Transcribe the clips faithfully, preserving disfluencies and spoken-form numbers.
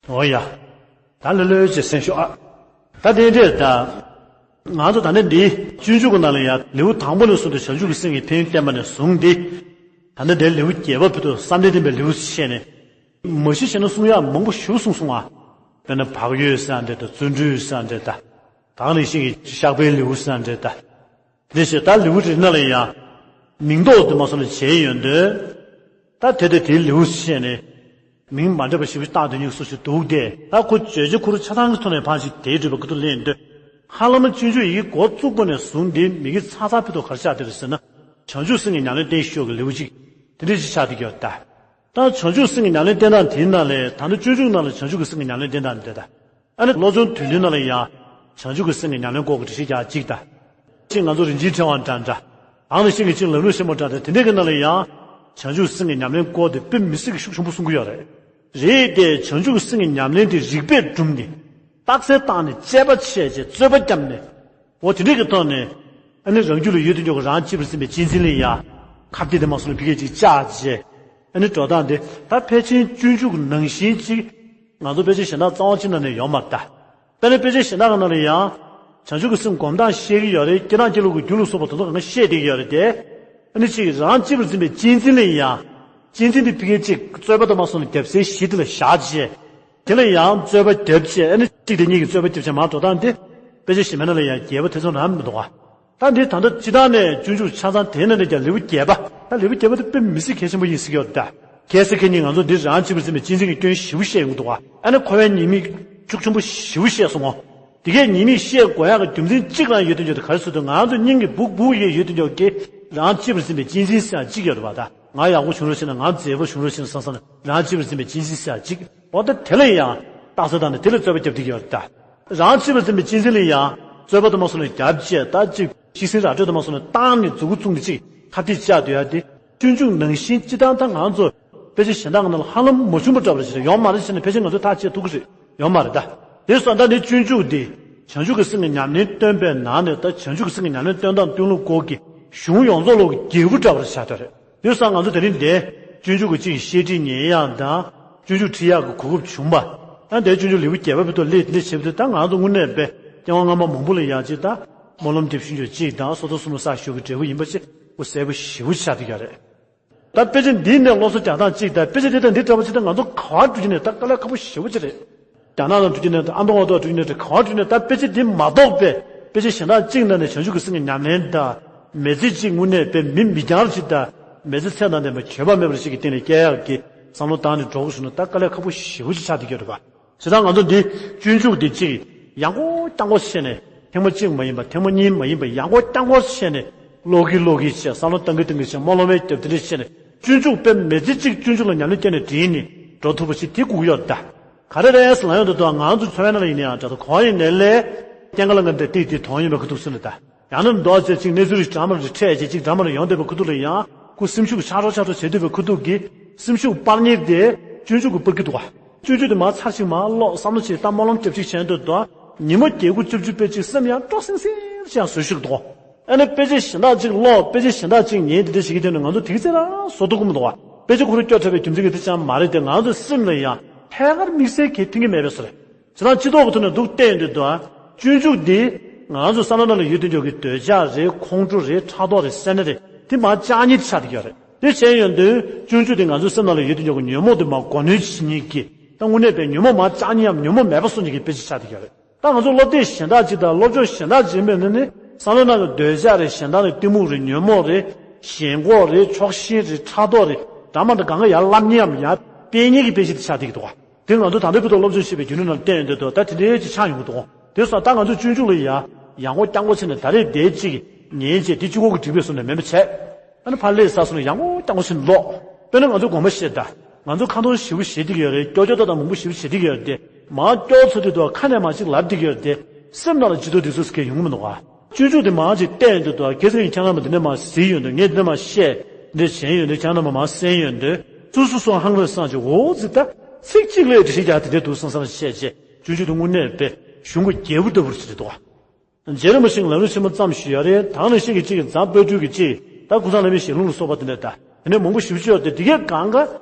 འོ་ཡ། ད་ལོས་ལོས་བྱས་གསན་ཤོག་ཨ། ད་དེ་འདྲས་ད། ང་ཚོ་ད་ནི་འདི་སྤྱོད་འཇུག་གི་ནང་ལ་ཡང་ལེའུ་དང་པོ་ནས་བཟུང་སྟེ་བྱང་ཆུབ་ཀྱི་སེམས་ཀྱི་ཕན་ཡོན་བསྟན་པ་ནས་བཟུང་སྟེ། ད་ནི་འདིར་ལེའུ་བརྒྱད་པ་བོད་དུ་བསམ་གཏན་བསྟན་པའི་ལེའུ་བཤད་ནས། མ་གཞི་བཤད་ན་གསུང་ཡག་མང་པོ་ཞེ་པོ་གསུངས་སོང་ཨ། དཔེར་ན་བག་ཡོད་ཟེར་འདྲ་དང་བརྩོན་འགྲུས་ཟེར་འདྲ་དང་། ད་ག་ནང་བཞིན་གྱི་བཤགས་པའི་ལེའུ་ཟེར་འདྲ་དང་། དེ་བཞིན་ད་ལེའུ་རེ་ན་ལ་ཡང་། མིང་འདོགས་དུ་མ་སོང་ལ་བྱས་ཡོང་དུས། ད་དེ་དེ་དེའི་ལེའུ་བཤད་ནས། མིང་མ་འདྲ་བ་ཞིག་བཏགས་དུས་ཉུག་སུ་ཞིག་འདུག་སྟེ། ད་ཁོ་བརྗོད་བྱ་ཁོ་རང་ཆ་ཚང་གི་ཐོག་ནས་ཕར་ཞིག་དེའི་འགྲུབ་པ་ཁོ་ཐུག་ལེན་དུས། ཧ་ལམ་སྤྱོད་འཇུག་ཡི་གེ་འགོ་བཙུགས་པ་ནས་བཟུང་སྟེ་མི་གི་ཚ་ཚ་ཕུད་དུ་གར་ཆགས་དེ་རེད་ཟེར་ན། བྱང་ཆུབ་སེམས་ཀྱི་ཉམས་ལེན་བསྟན་ཤོག་གི་ལེའུ་གཅིག་དེ་འདྲ་ཞིག་ཆགས་བསྡད་ཀྱི་ཡོད་ད། ད་བྱང་ཆུབ་སེམས་ཀྱི་ཉམས་ལེན་བསྟན་སྟངས་དེའི་ནང་ལས་ད་ལྟ་སྤྱོད་འཇུག་ནང་ལ་བྱང་ཆུབ་ཀྱི་སེམས་ཀྱི་ཉམས་ལེན་བསྟན་སྟངས་འདི་ད། ཨ་ནི་བློ་སྦྱོང་དོན་བདུན་ནང་ལ་ཡང་། བྱང་ཆུབ་ཀྱི་སེམས་ཀྱི་ཉམས་ལེན་སྐོར་གྱི་འགྲེལ་བཤད་རྒྱག་གཅིག་དང་། གཅིག་ང་ཚོ་རིན་ཆེན་ཕྲེང་བ་འདྲ་འདྲ། ཨང་ནི་ཤིང་གི་གཅིག་ལམ་རིམ་ཆེན་མོ་འདྲ་འདྲ་དེ་འདྲའི་གི་ནང་ལ་ཡང་། བྱང་ཆུབ་སེམས་ཀྱི་ཉམས་ལེན་སྐོར་དེ་དཔེ་མི་སྲིད་ཀྱི་ཤུགས་ཆེན་པོ་གསུང་གི་ཡོད་རེད། རེད་དེ་བྱང་ཆུབ་ཀྱི་སེམས་ཀྱི་ཉམས་ལེན་དེ་རིགས་པས་བསྒྲུབས་ནས། རྟགས་གསལ་བཏང་ནས་དཔྱད་པ་བྱས་རྗེས་རྩོད་པ་བརྒྱབ་ནས། འོ་དེ་འདྲའི་གི་ཐོག་ནས། ཨ་ནི་རང་རྒྱུད་ལ་ཡོད་དུ་འཇོག་རང་གཅེས་པར་འཛིན་པའི་གཅེས་འཛིན་ལ་ཡང་། ཁ་གཏད་དེ་མ་སོང་ནས་ཕ་གིར་ཅིག་བཅག་རྗེས། ཨ་ནི་འགྲོ་སྟངས་དེ་ད་ཕལ་ཆེར་སྤྱོད་འཇུག་ནང་བཞིན་ཅིག་ང་ཚོ་དཔེ་ཆ་གཞན་དག་རྩ་བ་ཅིག་ནང་ནས་ཡོད་མ་རེད་ད། དཔེར་ན་དཔེ་ཆ་གཞན་དག་ནང་ལ་ཡང་། བྱང་ཆུབ་ཀྱི་སེམས་སྒོམ་སྟངས་བཤད་ཀྱི་ཡོད་རེད། སྐྱེ་སྟངས་སྐྱེ་ལུགས་ཀྱི་རྒྱུ་ལ་སོགས་པ་དེ་ཚོ་གང་ག་བཤད་བསྡད་ཀྱི་ཡོད་རེད་དེ། ཨ་ནི་ཅིག་རང་གཅེས་པར་འཛིན་པའི་གཅེས་འཛིན་ལ་ཡང་། གཅེས་འཛིན་དེ་ཕ་གིར་ཅིག་རྩོད་པ་དང་མ་སོང་ནས་རྒྱབ་སའི་གཞི་དེ་ལ་བཞག་རྗེས། དེ་ལ་ཡང་རྩོད་པ་བརྒྱབ་བྱས། ཨ་ནི་གཅིག་དེ་གཉིས་ཀྱིས་རྩོད་པ་བརྒྱབ་བྱས་མར་འགྲོ་སྟངས་དེ། དཔེ་ཆ་གཞན་པ་ནང་ལ་ཡང་རྒྱས་པ་དེ་ཚོ་རང་མི་འདུག་ག་ད་འདི་ད་ལྟ་སྤྱིར་བཏང་ནས་སྤྱོད་འཇུག་ཆ་ཚང་དེའི་ནང་ནས་ཀྱང་ལེའུ་བརྒྱད་པ། ད་ལེའུ་བརྒྱད་པ་དེ་དཔེ་མི་སྲིད་གལ་ཆེན་པོ་ཡིན་ཟེར་གྱི་ཡོད་ད། གལ་སྲིད་ཁེ་གཉིས་ང་ཚོ་འདི་རང་གཅེས་པར་འཛིན་པའི་གཅེས་འཛིན་གྱི་སྐྱོན་ཞེ་པོ་བཤད་ཡོང་གི་འདུག་ག་ཨ་ནི་འཁོར་བའི་ཉེས་དམིགས་ཤུགས་ཆེན་པོ་ཞེ་པོ་བཤད་སོང་ངོ་། དེ་གས་ཉེས་དམིགས་བཤད་དགོས་ཡག་གི་རྒྱུ་མཚན་གཅིག་རང་ཡོད་དུ་འཇོག་དེ་ག་རེ་ཟེར་དུས་ང་ཚོ་སྙིང་གི་སྦུག་སྦུག་ཡས་ཡོད་དུ་འཇོག་གི་རང་གཅེས་པར་འཛིན་པའི་གཅེས་འཛིན་ཟེར་ཡག་གཅིག་ཡོད་རེད་པ། ད་ང་ཡག་པོ་བྱུང་རོགས་བྱས་ན། ང་མཛེས་པོ་བྱུང་རོགས་བྱས་ན་བསམ་བསམ་ནས་རང་གཅེས་པར་འཛིན་པའི་གཅེས་འཛིན་ཟེར་ཡག་གཅིག་འོ་ད་དེ་ལ་ཡང་རྟགས་གསལ་བཏང་ནས་དེ་ལ་རྩོད་པ་རྒྱབ་བསྡད་ཀྱི་ཡོད་རེད་ད། རང་གཅེས་པར་འཛིན་པའི་གཅེས་འཛིན་ལ་ཡང་རྩོད་པ་དུ་མ་སོང་ནས་རྒྱབ་བྱས། ད་ཅིག་ཤི་གསོན་ར་སྤྲོད་དུ་མ་སོང་ནས་བཏང་ནས་མཛུ་གུ་བཙུགས་ནས་ཅིག་ཁ་གཏད་བཅག་སྡོད་ཡག་དེ། སྤྱོད་འཇུག་ནང་བཞིན་སྤྱིར་བཏང་ད་ང་ཚོ་དཔེ་ཆ་གཞན་དག་ནང་ལ་ཧ་ལམ་མ་བྱུང་བ་འདྲ་པོ་ཞིག་རེད། ཡོད་མ་རེད་ཟེར་ནས་ཕལ་ཆེར་ང་ཚོས་ཐག་བཅད་ཐུབ་ཀྱི་རེད། ཡོད་མ་རེད་ད། དེ་སོང་ད་ནི་སྤྱོད་འཇུག་འདི་བྱང་ཆུབ་ཀྱི་སེམས་ཀྱི་ཉམས་ལེན་སྟོན་པའི་ནང་ནས་ད་བྱང་ཆུབ་ཀྱི་སེམས་ཀྱི་ཉམས་ལེན་སྟོན་སྟངས་སྟོན་ལུགས་སྐོར་གྱི་གཞུང་ཡོངས་རྫོགས་ལོག་གི་རྒྱལ་པོ་འདྲ་པོ་ཆགས་བསྡད་རེད། དེ་སོང་ང་ཚོ་དེ་རིང་འདི་སྤྱོད་འཇུག་གི་གཅིག་བཤད་ཁྲིད་ཉན་ཡག་དང་། སྤྱོད་འཇུག་ཁྲིད་ཡག་གི་གོ་སྐབས་བྱུང་བ། ཨ་འདི་སྤྱོད་འཇུག་ལེའུ་བརྒྱད་པ་བར་དུ་སླེབས་འདི་བྱེད་པ་དེ་ད་ང་ཚོ་དངོས་གནས་དཔེ་སྐྱེ་བ་སྔ་མ་མང་པོ་ལ་ཡང་ཅིག་ད་སྨོན་ལམ་འདེབས་ཤིང་ཆོས་གཅིག་དང་། སོ་ཐར་གསུམ་ལ་བསགས་ཞོར་གྱི་འབྲས་བུ་ཡིན་པ་ཅིག་ཁོ་གསལ་པོ་ཞེ་པོ་ཆགས་བསྡད་ཀྱི་རེད། ད་དཔེ་ཆ་འདི་ནས་སློབ་གསོ་རྒྱག་སྟངས་གཅིག་དང་། དཔེ་ཆ་འདི་དང་འདི་འདྲ་པོ་ཅིག་དང་ང་ཚོ་ག་པར་འགྲོ་རྒྱུ་ནས་ད་དཀའ་ལས་ཁག་པོ་ཞེ་པོ་ཅིག་རེད། རྒྱ་ནག་ལ་འགྲོ་རྒྱུ་ནས་དང་། ཨ་མདོ་ཨ་མདོ་འགྲོ་རྒྱུ་ནས་དང་། ག་པར་འགྲོ་རྒྱུ་ནས། ད་དཔེ་ཆ་འདི་མ་གཏོགས་པའི་དཔེ་ཆ་གཞན་དག་གཅིག་ནང་ནས་བྱང་ཆུབ་ཀྱི་སེམས་ཀྱི་ཉམས་ལེན་དང་། མི་ཚེ་གཅིག་དངོས་གནས་དཔེ་མི་མི་འགྱངས་ཅིག་དང་། མི་ཚེ་ཚད་དང་ལྡན་པ་འགྱོད་པ་མེད་པ་ཞིག་གི་སྟེང་ནས་སྐྱེལ་ཡག་གི་བསམ་བློ་བཏང་ནས་འགྲོ་དགོས་བྱུང་ན་ད་དཀའ་ལས་ཁག་པོ་ཞེ་པོ་ཅིག་ཆགས་བསྡད་ཀྱི་ཡོད་རེད་པ། བྱས་ཙང་ང་ཚོ་འདི་སྤྱོད་འཇུག་འདི་གཅིག་ཡང་སྐོར་རྐྱང་སྐོར་བྱས་ནས། ཐེངས་མ་གཅིག་མ་ཡིན་པ། ཐེངས་མ་གཉིས་མ་ཡིན་པ། ཡང་སྐོར་རྐྱང་སྐོར་བྱས་ནས། ཀློག་གིན་ཀློག་གིན་བྱས། བསམ་བློ་བཏང་གིན་བཏང་གིན་བྱས། སྨོན་ལམ་རྒྱབ་དེ་འདྲ་བྱས་ནས། སྤྱོད་འཇུག་དཔེ་མི་ཚེ་གཅིག་སྤྱོད་འཇུག་ལ་ཉམས་ལེན་བསྐྱལ་ནས་བསྒྲིལ་ནས་འགྲོ་ཐུབ་པ་ཞིག་དེ་དགོས་ཀྱི་ཡོད་རེད་ད། ག་རེ་རེད་ཟེར་ལབ་ཡོང་དུས་ད་ང་ཚོ་འཚོ་བའི་ནང་ལ་ཡིན་ན་ཡང་འདྲ། ད་གོ་བ་ཡིན་ནའི་ལས། སྐྱེ་རྒ་ན་འཆི་དང་ཏིག་ཏིག་དོན་ཡིན་པའི་ཁ་ཐུག་སེམས་ལ་ད། ཡང་ན་མདོ་ཚེ་གཅིག་གནས་ཚུལ་རིགས་འདྲ་མ་རེ་འཕྲད་བྱས། གཅིག་འདྲ་མ་རེ་ཡོང་བསྡད་པའི་ཁུ་ཐུག་ལ་ཡང་ཁོ་སེམས་ཤུགས་ཆག་འགྲོ་ཆག་འགྲོ་བྱེད་སྡོད་པའི་ཁུ་ཐུག་གིས་སེམས་ཤུགས་སྤར་ཉེས་དེ་སྤྱོད་འཇུག་གིས་སྤར་གྱི་འདུག་ག་སྤྱོད་འཇུག་དེ་མར་ཚར་ཅིག་མར་ཀློག་བསམ་བློ་ཅིག་བཏང་། སྨོན་ལམ་རྒྱབ་ཅིག་བྱས་འདུག་དོ། ཉིན་མོ་བརྒྱད་དགུ་བཅུ་བཅུ་པའི་ཅིག་སེམས་ཡང་སྤྲོ་སིང་སིང་ཅིག་ཡང་བཟོ་ཤུགས་འདུག་ཨ་ནི་དཔེ་ཆ་གཞན་དག་ཅིག་ཀློག་དཔེ་ཆ་གཞན་དག་ཅིག་ཉན་དེ་འདྲ་བྱེད་ཀྱི་དོན་ནི་ང་ཚོ་དེ་ག་ཚོད་རང་བཟོ་ཐུབ་ཀྱི་མི་འདུག་ག་དཔེ་ཆ་ཁོ་རང་སྐྱོ་ཚར་བའི་རྒྱུ་མཚན་གྱིས་དེ་ཙམ་མ་རེད་དེ། ང་ཚོའི་སེམས་ལ་ཡང་ཐད་ཀར་དམིགས་བསལ་གྱི་མཐུན་གྱི་མེད་པའི་བཟོ་རེད། བྱས་ཙང་སྤྱི་ཚོགས་ཀྱི་ཐོག་ནས་འདུག་བལྟས་ཡོང་དུས་དོ། སྤྱོད་འཇུག་འདི་ང་ཚོ་བསམ་བློ་ནང་ལ་ཡོད་དུ་འཇོག་གི་འདོད་ཆགས་རེད། ཁོང་ཁྲོ་རེད། ཕྲག་དོག་རེད། སེར་སྣ་རེད། དེ་མར་བཅག་ཉེས་ཆགས་བསྡད་ཡོད་རེད། དེ་བྱས་ཡོང་དུས་སྤྱོད་འཇུག་དེ་ང་ཚོའི་སེམས་ནང་ལ་ཡོད་དུ་འཇོག་གི་ཉོན་མོངས་དེ་མར་མགོ་གནོན་བྱེད་མཁན་གྱི། ད་དངོས་གནས་པའི་ཉོན་མོངས་མར་བཅག་མཁན་ཡང་ཉོན་མོངས་མེད་པ་བཟོ་མཁན་གྱི་དཔེ་ཆ་ཆགས་བསྡད་ཡོད་རེད། ད་ང་ཚོ་སློབ་དེབ་གཞན་དག་ཅིག་དང་སློབ་སྦྱོང་གཞན་དག་ཅིག་ཡིན་པ་ཡིན་ན་ནི། བསམ་བློ་ནང་གི་འདོད་ཆགས་རེད། གཞན་དག་ནི་གཏི་མུག་རེད། ཉོན་མོངས་རེད། ཞེན་ཁོག་རེད། ཕྱོགས་ཞེན་རེད། ཕྲག་དོག་རེད། འདྲ་མ་འདྲ་གང་ག་ཡར་སླེབས་མཁན་ཡང་ཡར་སྤེལ་མཁན་གྱི་དཔེ་ཆ་དེ་ཆགས་བསྡད་ཀྱི་འདུག་ག་དེ་ང་ཚོ་ད་ལྟའི་བར་དུ་སློབ་སྦྱོང་བྱས་པའི་རྒྱུན་ལས་ནང་བལྟས་ཡོང་དུས་དོ། ད་དེ་འདྲའི་ཅིག་ཆགས་ཡོང་གི་འདུག་དེ་སོང་ད་ང་ཚོ་སྤྱོད་འཇུག་ལ་ཡ་ཡང་སྐོར་རྐྱང་སྐོར་བྱས་ནས་ད་རེས་དེ་གཅིག་ཉན་བྱས། དེ་གཅིག་པོ་གི་འགྲིག་པའི་བཟོ་ནས་མེད་པ་བྱས། ཨ་ནི་ཕར་སླེབས་ཚར་སོང་ན་ཡང་སྐོར་རྐྱང་སྐོར་བྱས་ནས་ཀློག་དཔེར་ན་ང་ཚོ་དགོངས་པ་བཞེས་ད། ང་ཚོ་ཁ་འདོན་ཞེ་པོ་བྱེད་བསྡད་ཀྱི་ཡོད་རེད། སྐྱོ་སྐྱོ་ཏག་ཏག་མང་པོ་ཞེ་པོ་བྱེད་བསྡད་ཀྱི་ཡོད་རེད་དེ། མར་སྐྱོར་ཚར་དུས་དོ་ཁ་ནས་མར་ཅིག་ལབ་བསྡད་ཀྱི་ཡོད་རེད་དེ། སེམས་ནང་ལ་ཇུས་གཏོགས་དེ་ཚོ་ཟེར་མཁན་ཡོང་གི་མི་འདུག་ག་སྤྱོད་འཇུག་དེ་མར་ཅིག་བལྟས་ཡོང་དུས་དོ། གལ་སྲིད་ཁྱེད་རྣམ་པ་འདི་ནས་མར་གཟིགས་ཡོང་དུས། ངས་འདི་ནས་མར་བཤད། འདི་བྱས་ཡོང་དུས། ཁྱེད་རྣམ་པ་མར་གསན་ཡོང་དུས། སོ་སོ་སོ་ཧང་རེ་སང་ཅིག་འོ་ཙི་ད། ཚིག་གཅིག་ལ་འགྲེལ་བཤད་རྒྱག་དེ་འདྲ་འདུག་བསམ་བསམ་བཤད་བྱས། སྤྱོད་འཇུག་དེ་དངོས་གནས་དཔེ་གཞུང་གི་རྒྱལ་པོ་ལྟ་བུར་ཟེར་འདུག་ག་རྗེ་རིན་པོ་ཆེའི་ལམ་རིམ་ཆེན་མོ་ཙམ་ཞིག་ཡོད་རེད། ད་ག་ནང་བཞིན་གྱི་གཅིག་གི་ཛཱ་པཎ་གྲུབ་ཀྱི་གཅིག་ད་ཀུན་བཟང་བླ་མའི་ཞལ་ལུང་ལ་སོགས་པ་དེ་འདྲ་ད། དེ་ནས་མང་པོ་ཞེ་པོ་ཅིག་ཡོད་དེ། དེ་གའི་གང་ག་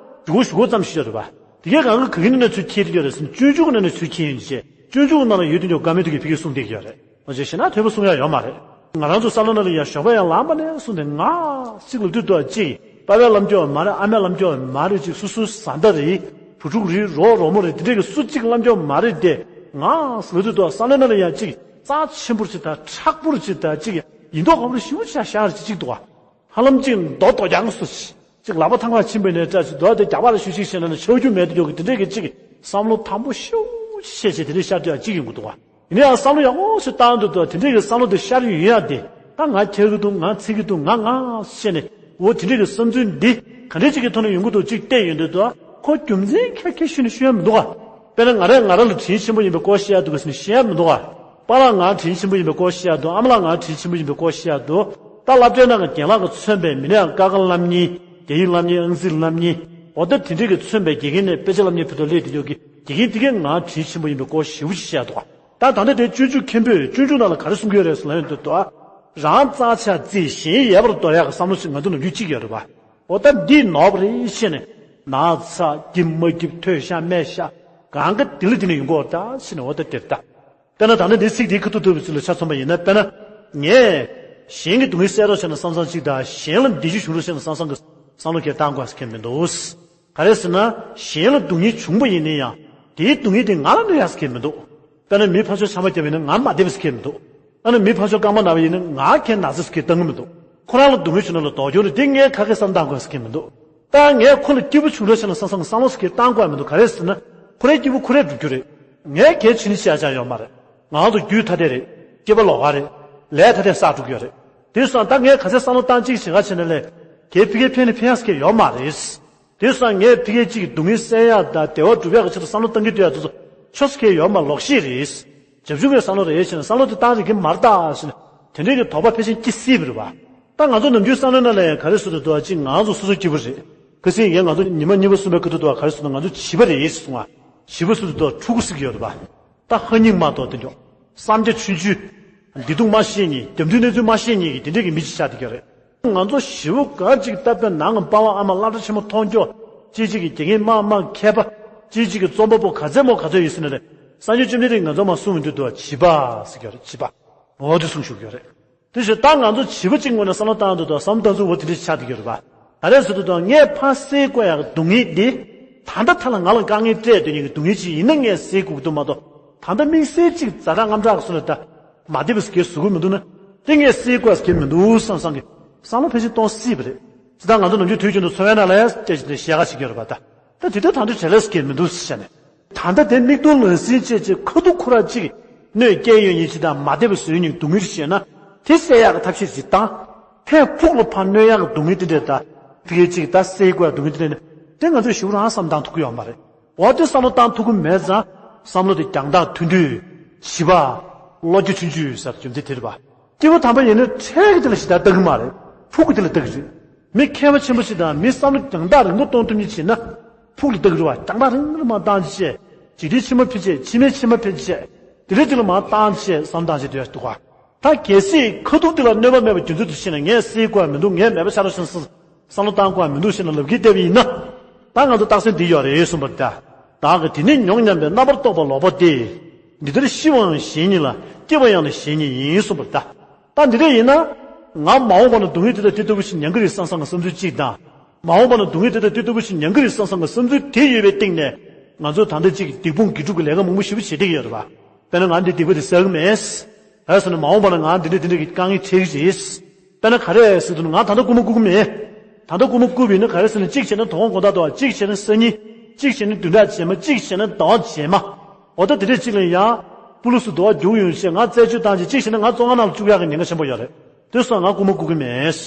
ཞུ་གོ་ཞུ་གོ་ཙམ་ཞིག་ཡོད་རེད་པ། དེ་གའི་གང་གི་ག་གི་ནང་ནས་ཚུར་ཁྱེར་ཡོད་རེད་ཟེར་ན། སྤྱོད་འཇུག་གི་ནང་ནས་ཚུར་ཁྱེར་ཡོད་ཅེས། སྤྱོད་འཇུག་གི་ནང་ལ་ཡོད་དུས་ཀྱང་བཀའ་མོལ་དེ་གའི་ཕ་གིར་གསུང་བསྡད་ཀྱི་ཡོད་རེད། འོ་ཅེས་བྱས་ན་ཐོས་པ་གསུང་ཡ་ཡོད་མ་རེད། ང་རང་ཚོ་བསམ་བློ་ནང་ལ་ཡང་ཞོགས་པ་ཡང་ལངས་པ་ནས་བཟུང་སྟེ་ང་གཅིག་ལབ་དུས་དུ་གཅིག་པ་ཕའི་ལབ་རྒྱུ་མ་རེད། ཨ་མའི་ལབ་རྒྱུ་མ་རེད། ཅིག་སུ་སུ་བཟའ་ཟླ་རེད། བུ་ཕྲུག་རེད། རོགས་རོགས་མོ་རེད། དེ་འདྲས་ཀྱི་སུ་གཅིག་ལབ་རྒྱུ་མ་རེད་དེ། ང་ལབ་དུས་དུ་བསམ་བློ་ནང་ལ་ཡང་གཅིག་རྩ་ཆེན་པོར་ཅིག་དང་མཁྲེགས་པོར་ཅིག་དང་གཅིག་ཡིན་མདོག་ཁ་པོ་ཞེ་པོ་ཅིག་ཤར་ཅིག་གཅིག་འདུག་བ། ཧ་ལམ་གཅིག་མདོག་མདོག་རྒྱག་སུ་ཅིག་ལག་པ་ཐང་ཁ་ཕྱིན་པའི་ནས་སྐྲ་ཅིག་མདོག་དེ་རྒྱག་པ་ར་ཤུ་ཅིག་བྱས་ན་ནི་ཆོག་རྒྱུ་མེད་དུ་འཇོག་གི་དེ་འདྲས་ཀྱི་གཅིག་བསམ་བློ་དམ་པོ་ཤུ་ཅིག་བྱས་བྱས་དེ་འདྲས་ཤར་དུས་ཡང་གཅིག་ཡོང་གི་འདུག་བ། ཡིན་ན་ཡང་བསམ་བློ་ཡག་པོ་ཞིག་བཏང་འདུག་དུ་དེ་འདྲས་ཀྱི་བསམ་བློ་དེ་ཤར་ཡོང་ཡ་དེ། ད་ང་འཁྱེར་གི་འདུག་ང་འཚིག་གི་འདུག་ང་ང་བཤད་ནས། འོ་དེ་འདྲས་ཀྱི་བསམ་ཚུལ་འདི་ག་འདྲས་ཅིག་གི་ཐོག་ནས་ཡོང་གི་འདུག་ཅིག་བལྟས་ཡོང་དུས་དུ་ཁོ་རྒྱུ་མཚན་ཁྱད་ཁྱད་ཞུས་ནས་ཤོད་ཡ་མི་འདུག་ག་དཔེར་ན་ང་རས་ང་ར་ལ་དྲིན་ཆེན་པོ་ཡིན་པའི་སྐོར་བཤད་ཡ་འདུག་ག་ཟེར་ནས་བཤད་ཡ་མི་འདུག་ག་པཱ་ལགས་ང་དྲིན་ཆེན་པོ་ཡིན་པའི་སྐོར་བཤད་ཡ་འདུག་ཨ་མ་ལགས་ང་དྲིན་ཆེན་པོ་ཡིན་པའི་སྐོར་བཤད་ཡ་འདུག་ད་སློབ་གྲྭའི་ནང་གི་རྒན་ལགས་ཀྱིས་མཚོན་པའི་མི་སྣ་ཡང་ཀ་ཁ་སློབ་གཉེར། རྒྱ་ཡིག་སློབ་གཉེར། ཨང་རྩིས་སློབ་གཉེར། འོ་ད་དེ་འདྲས་ཀྱིས་མཚོན་པའི་དགེ་རྒན་ནས་དཔེ་ཆ་སློབ་གཉེར་ཕུལ་དུ་སླེབས་དེ་འཇོག་གི་དགེ་རྒན་དེ་གས་ང་དྲིན་ཆེན་པོ་ཡིན་པའི་སྐོར་ཞེ་པོ་ཅིག་བཤད་འདུག་ད་ད་ལྟ་དེ་སྤྱོད་འཇུག་མཁན་པོས་སྤྱོད་འཇུག་ནང་ལ་ག་རེ་གསུང་གི་ཡོད་རེད་ཟེར་ན་ཡོང་དུས་དུ། རང་རྩ་ཆག་རྩིས་གཞན་ཡལ་བར་དོར་ཡག་གི་བསམ་བློ་ཞིག་ང་ཚོ་ནམ་རྒྱུན་གཅིག་ཡོད་རེད་པ། འོ་ད་འདི་ནོར་བ་རེད་ཤེས་ནས། ན་ཚ་སྐྱིད་མ་སྐྱིད་ཐོས་ཤ་མེད་ཤ། གང་ག་དེ་ལ་དེ་ནས་ཡོང་གི་འོ་ད་ཤེས་ནས་འོ་ད་དེར་ད། དཔེར་ན་ད་ནི་འདི་ཚིག་འདིའི་ཁ་ཐུག་ཐུག་པའི་ཚུལ་ལ་ཆ་མཚོན་པ་ཡིན་ན། དཔེར་ན། ངས་གཞན་གྱི་སྡུག་བསྔལ་སེལ་རོགས་བྱས་ན་བསམ་བསམ་གཅིག་དང་། གཞན་ལ་བདེ་སྐྱིད་བྱུང་རོགས་བྱས་ན་བསམ་བསམ་གྱི་བསམ་བློ་ཁྱེར་བཏང་དགོས་ཟེར་མཁན་མི་འདུག་ག་རེ་ཟེར་ན། གཞན་ལ་སྡུག་བསྔལ་བྱུང་པ་ཡིན་ན་ཡང་། དེའི་སྡུག་བསྔལ་དེ་ང་ལ་གནོད་ཡག་ཟེར་མཁན་མི་འདུག་དཔེར་ན་མི་ཕར་ཕྱོགས་ཆམ་པ་བརྒྱབ་པ་ཡིན་ན་ང་མ་བདེ་བ་ཟེར་མཁན་མི་འདུག་ཨ་ནི་མི་ཕར་ཕྱོགས་རྐང་པ་ན་བ་ཡིན་ན་ང་ཁྱེད་ན་ཟེར་མཁན་གཏོང་གི་མི་འདུག་ཁོ་རང་ལ་སྡུག་བསྔལ་བྱུང་ན་ལ་དོགས་སྐྱོན་རེད། དེ་ངས་ཁ་སྐད་བསམ་བཏང་དགོས་ཟེར་མཁན་མི་འདུག་ད་ངས་ཁོ་ལ་སྐྱིད་པོ་བྱུང་རོགས་བྱས་ན་བསམ་བསམ་བསམ་བློ་ཟེར་མཁན་བཏང་དགོས་མི་འདུག་ག་རེ་ཟེར་ན། ཁོ་རའི་སྐྱིད་པོ་ཁོ་རས་སྒྲུབ་རྒྱུ་རེད། ངས་གལ་ཆེ་ནི་བཤད་ཆ་ཡོད་མ་རེད། ང་ཚོ་རྒྱུ་ཐ་དད་རེད། སྐྱེས་པ་ལོགས་ཀ་རེད། ལས་ཐ་དད་བསགས་འགྲོ་གི་ཡོད་རེད། དེ་སོང་ད་ངས་ག་ཚད་བསམ་བློ་བཏང་གཅིག་བྱེད་ག་བྱས་ན་ལས། གལ་ཕ་གིར་ཕན་ནི་ཕན་ཡག་ཟེར་མཁན་ཡོད་མ་རེད། དེ་སོང་ངས་ཕ་གིར་གཅིག་གི་སྡུག་བསྔལ་སེལ་ཡག་དང་བདེ་བ་སྒྲུབ་ཡག་གི་ཆེད་དུ་བསམ་བློ་བཏང་གི་འདུག་ཡག་དེ་ཚོ་ཆོས་ཟེར་མཁན་ཡོད་མ་ལོག་ཤེས་རེད། བྱབ་ཆུང་གི་བསམ་བློ་རེད་ཟེར་ན་བསམ་བློ་དེ་བཏང་རིགས་ཀྱི་མ་རེད་ད་ཟེར་ན། དེ་འདྲའི་གི་དོགས་པ་ཕལ་ཆེར་སྐྱེ་སྲིད་པ་རེད་བ། ད་ང་ཚོ་ནམ་རྒྱུན་བསམ་བློའི་ནང་ལ་ཡང་ག་རེ་ཟེར་དུ་འདུག་ཅིག་ང་ཚོ་སོ་སོ་སྐྱིད་པོ་རེད། ཁ་སང་ངས་ང་ཚོ་ཉི་མ་གཉིས་པ་གསུམ་པའི་ཁ་ཐུག་ཏུ་ག་རེ་ཟེར་དུ་ང་ཚོ་བྱིས་པ་རེད་ཟེར་སོང་ང་། བྱིས་པ་ཟེར་དུ་འདུག་ཕྲུ་གུ་ཟེར་གྱི་ཡོད་རེད་བ། ད་ཧ་སྙིང་མ་དོག་དེ་འཇོག་བསམ་རྒྱ་ཆུང་ཆུང་། བདེ་སྡུག་མ་ཤེས་མཁན། རྒྱབ་མདུན་གནས་ཚུལ་མ་ཤེས་མཁན་གྱི་དེ་འདྲས་ཀྱི་མི་ཅིག་ཆགས་བསྡད་ཀྱི་ཡོད་རེད། ང་ཚོ་བྱིས་པ་ག་ཅིག་ད་དཔེ་ནང་གི་པ་ཕ་ཨ་མ་སློབ་གྲྭ་ཆེན་མོ་མཐོང་ཆོག་ཅིག་ཅིག་གི་དགེ་རྒན་མ་མ་མཁས་པ། ཅིག་ཅིག་གི་རྩོམ་པ་པོ་ག་ཚད་མོ་ག་ཚོད་ཡིན་ཟེར་ན་རེད། སངས་རྒྱས་བཅོམ་ལྡན་འདས་ང་ཚོ་མ་གསུང་མི་འདུག་དུ་བྱིས་པ་ཟེར་གྱི་ཡོད་རེད། བྱིས་པ། འོ་དེ་གསུང་ཞུ་གི་ཡོད་རེད། དེ་བཞིན་ད་ང་ཚོ་བྱིས་པ་གཅིག་ངོས་ནས་བསམ་བློ་བཏང་འདུག་དུ་བསམ་བཏང་ཚུལ་འོ་དེ་འདྲ་ཆགས་བསྡད་ཀྱི་ཡོད་རེད་པ། ག་རེ་ཟེར་དུས་དང་ངས་ཕར་སེལ་དགོས་ཡག་གི་སྡུག་བསྔལ་འདི། ད་ལྟ་ཐ་ལ་ང་ལ་དཀའ་ངལ་སྤྲད་སྡོད་མཁན་གྱི་སྡུག་བསྔལ་ཅིག་ཡིན་ན་ངས་སེལ་དགོས་ཀྱི་འདུག་མ་གཏོགས། ད་ལྟ་དམིགས་བསལ་ཅིག་ཛ་དྲག་དངངས་སྐྲག་སོང་ལ་ད། མ་བདེ་བ་ཟེར་མཁན་བཟོ་གི་མི་འདུག་ན། དེ་ངས་སེལ་དགོས་ཟེར་མཁན་མི་འདུག་བསམ་བསམ་གྱི་བསམ་བློ་ཕལ་ཆེར་གཏོང་སྲིད་པ་རེད། ཅི་ལྟར་ང་ཚོ་ནམ་རྒྱུན་དུས་རྒྱུན་དུ་འཚོ་བའི་ནང་ལ་ཡང་སྐད་ཆ་དེ་བཤད་ག་ཞིག་ཡོད་རེད་པ་ད། ད་དེ་ལྟར་ད་དུང་བྱེད་ལས་ཟེར་མཁན་མི་འདུག་ཟེར་བཤད་ནས། ད་ལྟ་དེ་མིག་མཐོང་ལག་ཟིན་བྱས་བྱས་ཁ་ཐུག་ཁོ་ར་གཅིག་གནོད་སྐྱེལ་ཡོད་ཉིན་ཅི་དང་མ་བདེ་བ་བཟོས་ཉིན་སྡུག་བསྔལ་ཞེ་ན། དེ་སེལ་ཡག་གི་ཐབས་ཤེས་ཅིག་བཏང་། ཕན་ཕུགས་ལ་ཕར་གནོད་ཡག་གི་སྡུག་བསྔལ་དེ་འདྲས་ད། ཕ་གི་གཅིག་ད་སེལ་དགོས་ཡག་སྡུག་བསྔལ་དེ་འདྲས་ནི། དེ་ང་ཚོས་ཞིབ་རང་བསམ་བཏང་ཐུབ་ཀྱི་ཡོད་མ་རེད། འོ་དེ་བསམ་བློ་བཏང་ཐུབ་ཀྱི་མེད་ཙང་། བསམ་བློ་དེ་རྒྱང་ཐག་མཐུད་དུས། བྱིས་པ། བློ་རྒྱ་ཆུང་ཆུང་ཟེར་རྒྱུ་འདི་དེ་རེད་པ། སྐྱེས་བུ་དམ་པ་ཡིན་ན་འཕྲལ་གྱི་དེ་ལ་ཞེ་དྲག་ལྟ་གི་མ་རེད། ཕུགས་ཀྱི་དེ་ལ་ལྟ་གི་རེད། མི་མཁས་པ་ཆེན་པོ་ཞིག་དང་མི་བསམ་བློ་རྒྱང་ཐག་རིང་པོ་གཏོང་ཐུབ་མཁན་བྱས་ན། ཕུགས་ལ་ལྟ་གི་རེད་པ། རྒྱང་ཐག་རིང་པོ་ལ་མར་བཏང་བྱས། འཇིག་རྟེན་ཕྱི་མ་ཕལ་ཆེར་ཕྱི་མའི་ཕྱི་མ་ཕལ་ཆེར། དེ་རིང་དེ་ལ་མར་བཏང་བྱས་བསམ་བཏང་བྱས་སྡོད་ཡ་འདུག་ག་ད་གལ་སྲིད་ཁ་ཐུག་དེ་ལ་གནོད་པ་མེད་པ་རྒྱུ་མཚན་དུ་བྱས་ན་ངས་སེལ་དགོས་མི་འདུག་ངས་མེད་པ་ཆགས་རོགས་ཞེས་བསམ་བློ་བཏང་དགོས་མི་འདུག་ཞེས་ན་ལབ་ཀྱི་བསྡད་པ་ཡིན་ན། ད་ང་ཚོ་རྟགས་མཚན་འདི་ཡོད་རེད་གསུངས་པ་རེད་ད། བདག་གིས་དེ་ནས་མྱོང་སྙམ་པའི་རྣམ་པར་རྟོག་པ་ལོག་པ་སྟེ། འདི་ལྟར་ཤི་བའང་གཞན་ཉིད་ལ། སྐྱེ་བ་ཡང་ནི་གཞན་ཉིད་ཡིན་གསུངས་པ་རེད་ད། ད་འདི་འདྲ་ཡིན་ན། ང་མ་འོངས་པ་ན་སྡུག་བསྔལ་དེ་དང་དེ་ལྟ་བུ་ཞིག་མྱང་གི་རེད་བསམ་བསམ་གྱི་བསམ་ཚུལ་གཅིག་དང་། མ་འོངས་པ་ན་སྡུག་བསྔལ་དེ་དང་དེ་ལྟ་བུ་ཞིག་མྱང་གི་རེད་བསམ་བསམ་གྱི་བསམ་ཚུལ་དེ་ཡོད་པའི་སྟེང་ནས། ང་ཚོ་ད་ལྟ་གཅིག་སྡིག་སྤོང་དགེ་སྒྲུབ་ཀྱི་ལས་ཀ་མང་པོ་ཞེ་པོ་བྱེད་བསྡད་ཀྱི་ཡོད་རེད་པ། དཔེར་ན་ང་འདི་སྡིག་པ་དེ་བསགས་ཀྱི་མེད། ག་རེ་ཟེར་ན་མ་འོངས་པ་ན་ང་འདི་འདྲ་འདི་འདྲ་གི་དཀའ་ངལ་འཕྲད་ཀྱི་རེད། དཔེར་ན་ག་རེ་ཟེར་དུས་ན་ང་ད་ལྟ་རྐུན་མ་རྐུ་གི་མེད། ད་ལྟ་རྐུན་མ་རྐུས་པ་ཡིན་ན་ག་རེ་ཟེར་ན་གཅིག་བྱས་ན་དོ་དགོང་དགོང་དག་འདུག་གཅིག་བྱས་ན་སང་ཉིན། གཅིག་བྱས་ན་བདུན་ཕྲག་རྗེས་མ། གཅིག་བྱས་ན་ཟླ་བ་རྗེས་མ། འོ་ད་དེ་འདྲས་གཅིག་ལ་ཡང་། པུ་ལི་སི་འདུག་བ་རྒྱུག་ཡོང་ཞེས་ང་རྩད་གཅོད་བཏང་རྗེས་གཅིག་བྱས་ན་ང་བཙོན་ཁང་ནང་ལ་བཅུག་ཡག་གི་ཉེན་ཁ་ཆེན་པོ་ཡོད་རེད། དེ་སོང་ང་རྐུན་མ་རྐུ་གི་མེད།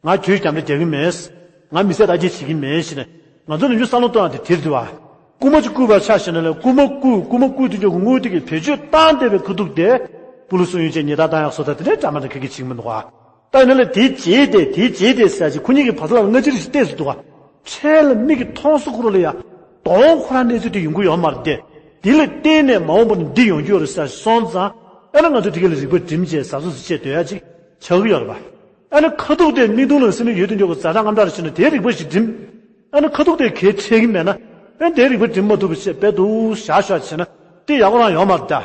ང་གྱོད་རྒྱག་འདྲ་རྒྱག་གི་མེད། ང་མི་བསད་རྟ་བརྒྱད་བྱེད་ཀྱི་མེད་ཞེས་ནས། ང་ཚོ་ནམ་རྒྱུན་བསམ་བློ་གཏོང་ཡག་དེ་དེ་རེད་བ། རྐུན་མ་ཅིག་རྐུས་པ་ཆ་བཞག་ན་ལས་རྐུན་མ་རྐུས་རྐུན་མ་རྐུས་དུས་ཀྱང་དངུལ་དེ་གི་བེད་སྤྱོད་བཏང་བསྡད་པའི་ཁ་ཐུག་དེ། པུ་ལི་སི་ཡོང་བྱས་ཉེས་རྡུང་བཏང་ཡག་བཟོ་ད་དེ་འདྲའི་འདྲ་མ་འདྲ་ག་གི་བྱེད་ཀྱི་མི་འདུག་བ། ད་ཡིན་ན་ལས་དེའི་རྗེས་དེ་དེའི་རྗེས་དེ་ཟེར་ཅིག་ཁོ་གཉིས་ཀྱི་བར་ཐག་ལ་སྔ་ཕྱིར་ཞིག་བལྟས་སུ་འདུག་བ། འཕྲལ་ལ་མིག་གིས་མཐོང་སོ་ཁོ་རང་ལ་ཡ། དོ་དགོང་ཁོ་རང་གནས་ཚུལ་དེ་ཡོང་གི་ཡོད་མ་རེད་དེ། དེ་ལ་བརྟེན་ནས་མ་འོངས་པ་ནས་འདི་ཡོང་རྒྱུ་ཡོད་རེད་ཟེར་སོང་ཙང་། ཨ་ནི་ང་ཚོ་དེ་ག་ལ་རིག་པ་སྒྲིམ་བྱས་གཟབ་གཟབ་བྱས་སྡོད་ཡ་ཅིག་ཆགས་ཀྱི་ཡོད་རེད་པ། ཨ་ནི་ཁ་ཐུག་དེ་མིག་མཐོང་ལག་ཟིན་ནས་ཡོད་དུ་འཇོག་གི་ཛ་དྲག་དངངས་སྐྲག་རེ་བྱས་ན་དེའི་རིག་པ་ཞིག་སྒྲིམ། ཨ་ནི་ཁ་ཐུག་དེ་གལ་ཆེ་གི་མེད་ན། ཨ་ ཨེ་དེའི་རིག་པ་འགྲིམ་མ་ཐུབ་པ་བྱས་དཔེ་འདུག་བཞག་ཞོག་བྱས་ན་དེ་ཡག་པོ་རང་ཡོད་མ་རེད་ད།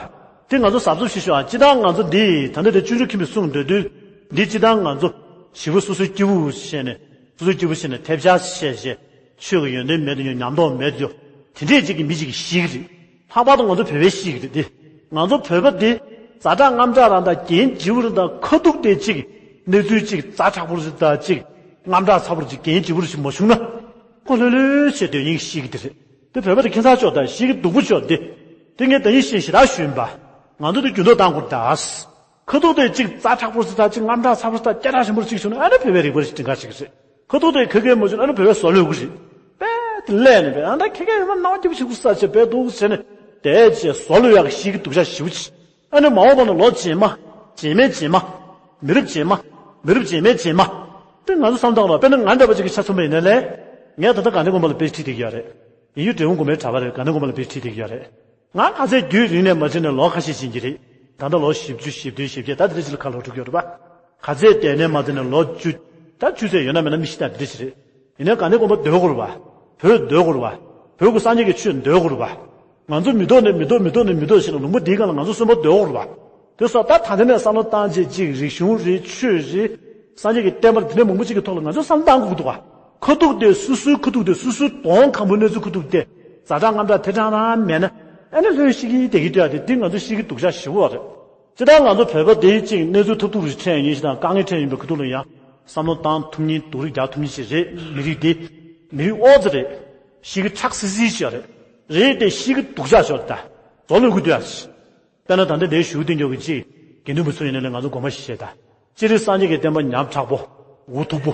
དེ་ང་ཚོ་གཟབ་གཟབ་ཞིག་ཞོག་ཨ། སྤྱིར་བཏང་ང་ཚོ་འདི་ད་ལྟ་དེ་སྤྱོད་འཇུག་མཁན་པོས་གསུངས་འདོད་དུས་འདི་སྤྱིར་བཏང་ང་ཚོ་ཞེ་པོ་སོ་སོའི་སྐྱིད་པོ་བྱས་ནས་སོ་སོའི་སྐྱིད་པོ་བྱས་ནས་ཐེབས་ཆག་བྱས་བྱས་ཆོས་ཀྱི་ཡོན་ཏན་མེད་དུ་ཡོང་ཉམས་རྟོགས་མེད་དུ་ཡོང་དེ་འདྲས་ཅིག་གི་མི་ཅིག་གིས་ཤེས་ཀྱི་རེད། ལྷག་པར་དུ་ང་ཚོ་བོད་པས་ཤེས་ཀྱི་རེད་དེ། ང་ཚོ་བོད་པ་འདི་ཛ་དྲག་རྔམ་དྲག་རང་དང་རྒྱན་བརྗིད་པོ་རང་དང་ཁ་ཐུག་དེ་ཅིག་གནས་ཚུལ་ཅིག་ཛ་དྲག་པོ་རེད་ད་ཅིག་རྔམ་དྲག་ཚ་པོ་རེད་ཅིག་རྒྱན་བརྗིད་པོ་རེད་ཅིག་མ་བྱུང་ན། ཁོ་ལྷོད་ལྷོད་བྱས་སྡོད་མཁན་ཤེས་ཀྱི་དེ་རེད། དེ་བོད་པ་དེ་ཁྱད་མཚར་ཅོག་དང་ཤེས་ཀྱི་སྡུག་པོ་ཅོག་དེ། དེ་ངས་ད་ཡིན་ཤེས་ཞེ་དྲག་ཞུས་པ། ང་ཚོ་དེ་འགྱུར་ལྡོག་བཏང་དགོས་ད། ཁ་ཐུག་དེ་ཅིག་ཛ་དྲག་པོ་རེད་ད་ཅིག་རྔམ་དྲག་ཚ་པོ་རེད་ད་སྐད་གྲགས་ཆེན་པོ་རེད་ཅིག་བྱུང་ན་ཨ་ནི་བོད་པའི་རིག་པ་རེད་ཅིག་དྲན་ག་ཞིག་རེད། ཁ་ཐུག་དེ་ཁ་སྐད་མ་བྱུང་ན་ཨ་ནི་བོད་པའི་བཟོ་ལོས་དགོས་རེད། དཔེ་དེ་ལས་ནས་དཔེ་ཨ་ད་ཁ་སྐད་ཡོད་མ་སྣང་བ་སྐྱིད་པོ་ཞིག་དགོས་ས་ཆེ་བོད་འདུག་ཟེར་ནས་དེ་ཅེས་བཟོ་ལོས་ཡག་ཤེས་ཀྱི་སྡུག་ཅག་ཞེ་པོ་ཅིག་ཨ་ནི་མ་འོངས་པ་ན་ལོ་རྗེས་མ། རྗེས་མའི་རྗེས་མ། མི་རབས་རྗེས་མ། མི་རབས་རྗེས་མའི་རྗེས་མ། དེ་ང་ཚོ་བསམ་བཏང་རོགས་དཔེར་ན་ང་འདྲ་པོ་ཅིག་གི་ཆ་མཚོན་པ་ཡིན་ན་ལས། ངས་ད་ལྟ་དགའ་ལྡན་དགོན་པ་ལ་དཔེ་ཁྲིད་བསྡད་ཀྱི་ཡོད་རེད། ཡིན་རྒྱུ་འབྲས་སྤུངས་དགོན་པའི་གྲྭ་པ་རེད། དགའ་ལྡན་དགོན་པ་ལ་དཔེ་ཁྲིད་བསྡད་ཀྱི་ཡོད་རེད། ང་ག་ཚད་རྒྱུན་རིང་ནས་མ་ཕྱིན་ནས་ལོ་ཁ་ཤས་ཕྱིན་གྱི་རེད། ད་ལྟ་ལོ་བཞི་བཅུ་ཞེ་བདུན་ཞེ་བརྒྱད་ད་དེ་རིང་ཕྱི་ལ་ཁ་ལོ་དྲུག་ཡོད་རེད་པ། ག་ཚད་དེ་ནས་མ་ཕྱིན་ནས་ལོ་བཅུ། ད་བཅུ་ཚད་ཡོད་ན་མེད་ན་མི་ཤེས་ད་དེ་འདྲ་ཞིག་རེད། ཡིན་ནའི་དགའ་ལྡན་དགོན་པ་སྡོད་དགོས་རེད་པ། བོད་སྡོད་དགོས་རེད་པ། བོད་ཀྱི་སངས་རྒྱས་ཀྱི་ཆོས་སྡོད་དགོས་རེད་པ། ང་ཚོ་མི་ཐོག་ནས་མི་ཐོག་མི་ཐོག་ནས་མི་ཐོག་ཞེས་ན་ལུང་པ་འདིའི་སྒང་ལ་ང་ཚོ་གསོན་པོ་སྡོད་དགོས་རེད་པ། དེ་སོགས་ད་ད་ལྟ་ནས་བསམ་བློ་བཏང་བྱས་ཅིག་རིག་གཞུང་རེད་ཆོས་རེད། སངས་རྒྱས་ཀྱི་བསྟན་པ་འདི་འདྲ་མང་པོ་ཅིག་གི་ཐོག་ལ་ང་ཚོས་བསམ་བློ་བཏང་དགོས་ཀྱི་འདུག་ག་ཁ་ཐུག་དེ་སོ་སོའི་ཁ་ཐུག་དེ་སོ་སོའི་གདོང་ཁམ་བུའི་གནས་ཚུལ་ཁ་ཐུག་དེ་ཛ་དྲག་རྔམ་དྲག་ཐལ་དྲགས་རང་མེད་ན་ཨ་ནི་ལྷོད་ཤིག་གིས་བསྡད་ཀྱི་འདུག་ཡ་དེ་འདི་ང་ཚོ་ཤེས་ཀྱི་སྡུག་ཅག་ཞེ་པོ་རེད། སྤྱིར་བཏང་ང་ཚོ་བོད་པ་དེ་ཅིག་གནས་ཚུལ་ཐབས་སྡུག་རེ་འཕྲད་ཡིན་ཞེ་དང་དཀའ་ངལ་འཕྲད་ཡིན་པའི་ཁ་ཐུག་ལ་ཡང་བསམ་བློ་བཏང་ཐུབ་མཁན་སྡུག་རུས་རྒྱག་ཐུབ་མཁན་ཞིག་རེད། མི་རིགས་དེ་མི་རིགས་ཨོ་ཙི་རེད། ཤེས་ཀྱི་ཁྲག་སིལ་སིལ་ཞིག་རེད། རེད་དེ་ཤེས་ཀྱི་སྡུག་ཅག་ཞིག་རེད་ད། རྡོ་ལུ་གུ་དུ་ཡ། དཔེར་ན་ད་ལྟ་འདིའི་ཞུ་སྟེང་འཇོག་གི་ཅིག་དགེ་འདུན་པ་ཚོ་ཡིན་ན་ལས་ང་ཚོ་དགོངས་པ་བཞེས་ད། སྤྱིར་སངས་རྒྱས་ཀྱི་བསྟན་པ་ཉམ་ཕྲག་པོ། འུ་ཐུག་པོ།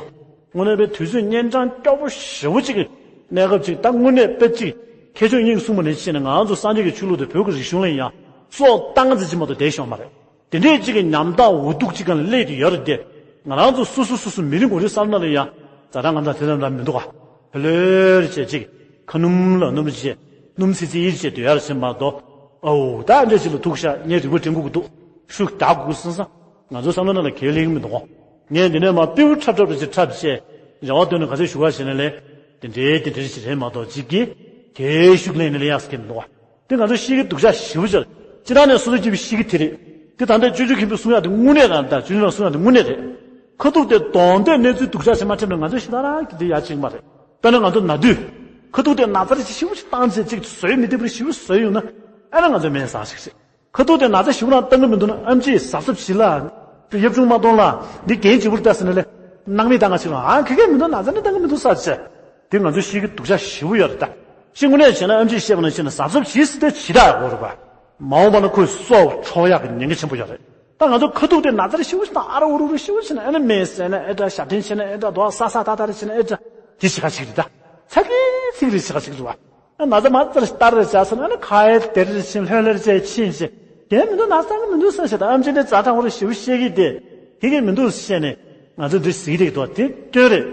དངོས་གནས་པའི་དུས་ཚོད་གཉན་འཕྲང་སྐྱོ་པོ་ཞེ་པོ་ཅིག་གི་གནས་སྐབས་ཅིག་ད་དངོས་གནས་དཔེ་ཅིག་མཁས་མཆོག་གཉིས་ཀྱིས་གསུངས་པ་ནང་བཞིན་ང་རང་ཚོ་སངས་རྒྱས་ཀྱི་ཆོས་ལུགས་དེ་བོད་ཀྱི་རིག་གཞུང་ལ་ཡང་སྲོག་བཏང་ཙམ་ཅིག་མ་གཏོགས་བསྡད་ཤོག་མ་རེད། དེ་འདྲས་ཅིག་གི་ཉམ་ཐག་འུ་ཐུག་ཅིག་གང་སླེབས་ཏེ་ཡོད་རེད་དེ། ང་རང་ཚོ་སོ་སོ་སོ་སོ་མི་རེ་ངོ་རེའི་བསམ་བློ་ལ་ཡང་ཛ་དྲག་རྔམ་དྲག་དེ་ཙམ་རང་མི་འདུག་ག་ཕ་ལོལ་བྱས་ཅིག་ཁ་སྣུམ་ལ་སྣུམ་བྱས་སྣུམ་ཚིལ་ཚིལ་བྱས་སྡོད་ཡ་རེད་ཟེར་མ་གཏོགས། ཨོ་ད་འདྲ་ཞིག་ལ་ཐུག་ཤག་ངས་རིག་པ་སྒྲིམ་དགོས་ཀྱི་འདུག་ཤུགས་རྒྱག་དགོས་ཀྱི་ཟེར་ས། ང་ཚོའི་བསམ་བློ་ནང་ལ་གལ་སླེབས་ཀྱི་མི་འདུག་ངས་འདི་ནས་མར་པིའུ་འཁྲབ་འཁྲབ་རེ་ཞིག་འཁྲབ་བྱས་རེ་བ་བཏོན་ནས་ག་ཚོད་ཞུ་བ་བྱས་ན་ལས། དེ་འདྲའི་དེ་འདྲ་ཞིག་རེད་མ་གཏོགས་ཅིག་གིས་དེའི་ཤུགས་ལེན་ནས་ལེན་ཡག་ཟེར་གྱི་མི་འདུག་ག་དེ་ང་ཚོ་ཤེས་ཀྱི་སྡུག་ཅག་ཞེ་པོ་ཅིག་རེད། སྤྱིར་བཏང་ནས་སོ་སོ་སྐྱིད་པོ་ཤེས་ཀྱི་དེ་རེད། དེ་ད་ལྟ་སྤྱོད་འཇུག་མཁན་པོས་གསུང་ཡག་དེ་དངོས་གནས་རང་ད་སྤྱོད་འཇུག་ལ་གསུང་ཡག་དེ་དངོས་གནས་རེད། ཁ་ཐུག་དེ་གདོང་དེ་གནས་ཚུལ་སྡུག་ཅག་ཞིག་མ་འཕྲད་ན་ང་ཚོ་ཞེ་དྲག་རང་གི་དེ་ཡ་གཅིག་མ་རེད། དཔེར་ན་ང་ཚོ་ན་དུས། ཁ་ཐུག་དེ་ན་ཚ་རེ་ཞིག་ཞེ་པོ་ཞིག་བཏང་ཚེ་ཅིག་བཟོས་མི་བདེ་པོ་རེ་ཞེ་པོ་བཟོས་ཡོང་ན། ཨ་ན་ང་ཚོ་མེད་ས་ཞིག་རེད། ཁ་ཐུག་དེ་ན་ཚ་ཞེ་པོ་རང་བཏང་གི་མི་འདུག་ན་ཨེམ་ཆི་གཟབ་གཟབ་བྱེད་ལ། དེ་གཡབ་ཆུང་མ་གཏོང་ལ། འདི་རྒྱན་ལྗིད་པོ་རེད་ད་ཟེར་ན་ལས། སྣང་མེད་བཏང་ག་ཞིག་ལ་ཨ་ཁ་སྐད་མི་འདུག་ན་ཚ་ནི་བཏང་གི་མི་འདུག་ས་ཆེ། དེ་ང་ཚོ་ཤེས་ཀྱི་སྡུག་ཅག་ཞེ་པོ་ཡོད་རེད་ད། ཤི་དངོས་གནས་བྱས་ན་ཨེམ་ཆིས་བཤད་པ་ནང་བཞིན་གཟབ་གཟབ་བྱེད་ཟེར་ཏེ་བྱེད་ད་ཡག་པོ་རེད་པ། མ་འོངས་པ་ན་ཁོའི་སྲོག་འཕྲོག་ཡག་གི་ཉེན་ཁ་ཆེན་པོ་ཡོད་རེད། ད་ང་ཚོ་ཁ་ཐུག་དེ་ན་ཚ་རེ་ཞེ་པོ་ཞིག་དང་ཨ་ར་འུ་རུ་རུ་ཞེ་པོ་ཞིག་ན་ཨ་ནི་མེད་ཟེར་ན་ཨེ་འདྲ་ཞབས་བརྟན་བྱས་ན་ཨེ་འདྲ་རྡོ་ས་ས་ཏག་ཏག་རེ་བྱས་ན་ཨེ་འདྲ། དེ་ཞིག་ག་ཞིག་རེད་ད། ཚ་གི་ཚིག་རེ་ཞིག་ག་ཞིག་རེད་བ། ན་ཚ་མ་ཚར་ལྟར་རེ་བྱས་སོང་ན་ཨ་ནི་ཁ་ཡེ་དེར་རེ་ཕྱིན་ལྷོད་ལྷོད་རེ་བྱས་ཕྱིན་ཞེས། དེ་མི་འདུག་ན་ཚ་གི་མི་འདུག་ས་ཞེས་དང་ཨམ་ཆི་འདི་རྩ་ཐང་བོ་རེ་ཞེ་པོ་བཤད་ཀྱི་དེ། དེ་གི་མི་འདུག་བཤད་ནས་ང་ཚོ་འདི་ཟིག་རེད་དོ་དེ་སྐྱོན་རེད།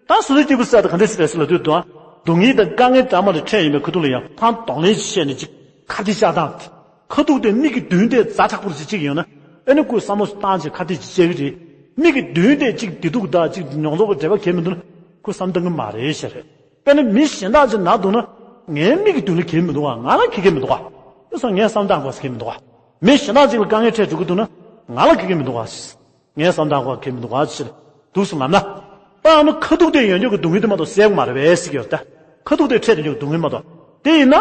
ད་སོ་སོའི་སྐྱེས་བུ་གསར་དུ་ག་འདྲ་ཞིག་རེད་ཟེར་ལབ་དུས་དང་། སྡུག་བསྔལ་དང་དཀའ་ངལ་འདྲ་མ་རེ་འཕྲད་ཡོང་བའི་ཁ་ཐུག་ལ་ཡང་ཕར་གདོང་ལེན་ཞིག་བྱས་ནས་ཅིག་ཁ་གཏད་བཅག་སྟངས་དེ། ཁ་ཐུག་དེ་མིག་གི་མདུན་དེ་ཛ་དྲག་པོ་ཞིག་ཅིག་ཡོད་ན། ཨ་ནི་ཁོས་བསམ་བློ་ཞིག་བཏང་བྱས་ཁ་གཏད་ཅིག་བཅག་གི་རེད། མིག་གི་མདུན་དེ་ཅིག་བདེ་སྡུག་དང་ཅིག་མྱོང་ཚོར་གྱི་འབྲེལ་བ་གང་ཡང་མི་འདུག་ན་ཁོས་བསམ་བཏང་གི་མ་རེད་ཤག་རེད། དཔེར་ན་མི་གཞན་དག་ཅིག་ན་འདུག་ན། ངའི་མིག་གི་མདུན་ལ་གང་ཡང་མི་འདུག་ག་ང་ལ་གང་ཡང་མི་འདུག་ག་དེ་སོང་ངས་བསམ་བཏང་དགོས་ས་གང་ཡང་མི་འདུག་ག་མི་གཞན་དག་ཅིག་ལ་དཀའ་ངལ་འཕྲད་འགྲོ་གི་འདུག་ན། ང་ལ་གང་ཡང་མི་འདུག་ག་ངས་བསམ་བཏང་དགོས་གང་ཡང་མི་འདུག་ག་ཕྱིར། འདུག་སེ་ལབ་ན། ད་ཡང་ན་ཁ་ཐུག་དེ་ཡོང་རྒྱུ་གི་སྡུག་བསྔལ་དེ་མ་གཏོགས་སེལ་གྱི་མ་རེད་པས་ཟེར་གྱི་ཡོད་རེད་ད། ཁ་ཐུག་དེ་འཕྲད་དེ་འགྲོ་སྡུག་བསྔལ་མ་གཏོགས། དེ་ཡིན་ན།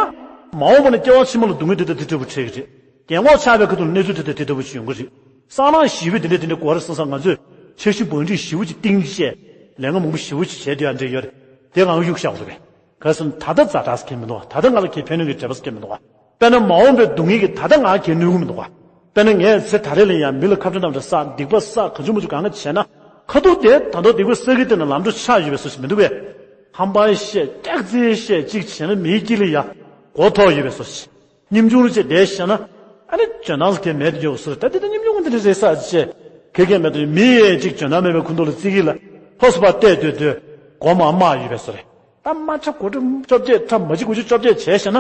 མ་འོངས་པ་ན་སྐྱེ་བ་ཕྱི་མ་ལ་སྡུག་བསྔལ་དེ་ལྟ་དེ་འདྲ་པོ་འཕྲད་ཀྱི་རེད། རྒན་གོག་ཆགས་པའི་ཁ་ཐུག་ལ་གནས་ཚུལ་དེ་ལྟ་དེ་འདྲ་པོ་ཞིག་ཡོང་གི་རེད། སང་གནངས་གཞིས་སྤོས་དེ་འདྲ་དེ་འདྲ་དགོས་རེད་བསམ་བསམ་ང་ཚོས་འཆར་གཞི་བང་སྒྲིག་ཞེ་པོ་ཅིག་བཏིང་བྱས། ལས་ཀ་མང་པོ་ཞེ་པོ་ཅིག་བྱས་བསྡད་ཡ་འདྲ་ཡོད་རེད། དེ་ང་གཡུག་བཞག་དགོས་རེད་པས། ག་སོང་ད་ལྟ་ཛ་དྲག་ཟེར་མཁན་མི་འདུག་ག་ད་ལྟ་ང་ལ་གའི་ཕན་གནོད་ཀྱི་འབྲེལ་བ་ཟེར་མཁན་མི་འདུག་ག་དཔེར་ན་མ་འོངས་པའི་སྡུག་བསྔལ་གྱིས་ད་ལྟ་ང་གའི་གནོད་ཀྱི་མི་འདུག་ག་དཔེར་ན་ངས་ཚེ་ད་རེས་ལ་ཡང་མི་ལ་ཁ་བྲལ་རྣམ་འདྲེན་བསགས་སྡིག་པ་བསགས་གང་བྱུང་མང་བྱུང་གང་ག་བྱས་ན། ཁ་ཐུག་དེ་ད་དུང་སྡིག་པ་བསགས་ཀྱི་དེ་ན་ལམ་འགྲོ་ཆགས་ཡོད་པའི་བཟོ་ཞིག་མི་འདུག་གས། ཧམ་པ་བཤད་སྐྱག་རྫུན་བཤད་ཅིག་བྱས་ན་མིའི་དཀྱིལ་ལ་ཡང་མགོ་ཐོག་ཡོད་པའི་བཟོ་ཞིག་སྙིང་ཆུང་རུ་བྱས་བསྡད་བཞག་ན། ཨ་ནི་འཇོན་ཐང་ཟེར་མཁན་མེད་དུ་འགྱུར་བཟོ་རེད་ད། དེ་ད་སྙིང་ཆུང་དེ་འདྲ་རེད་ས་བྱས། གལ་གལ་མེད་དུ་མི་ཡས་ཅིག་འཇོན་ཐང་མེད་པའི་ཁུངས་ཐུག་ལ་བརྩི་གི་ལ། ལྷོ་སུ་ཕར་བལྟས་སྡོད་སྡོད། མགོ་མར་དམར་ཡོད་པའི་བཟོ་རེད། ད་དམར་ཁྲ་མགོ་ཁྲ་བཅོ་བརྒྱད་ཁྲ་མ་གཅིག་མགོ་གཅིག་བཅོ་བརྒྱད་བྱས་བཞག་ན།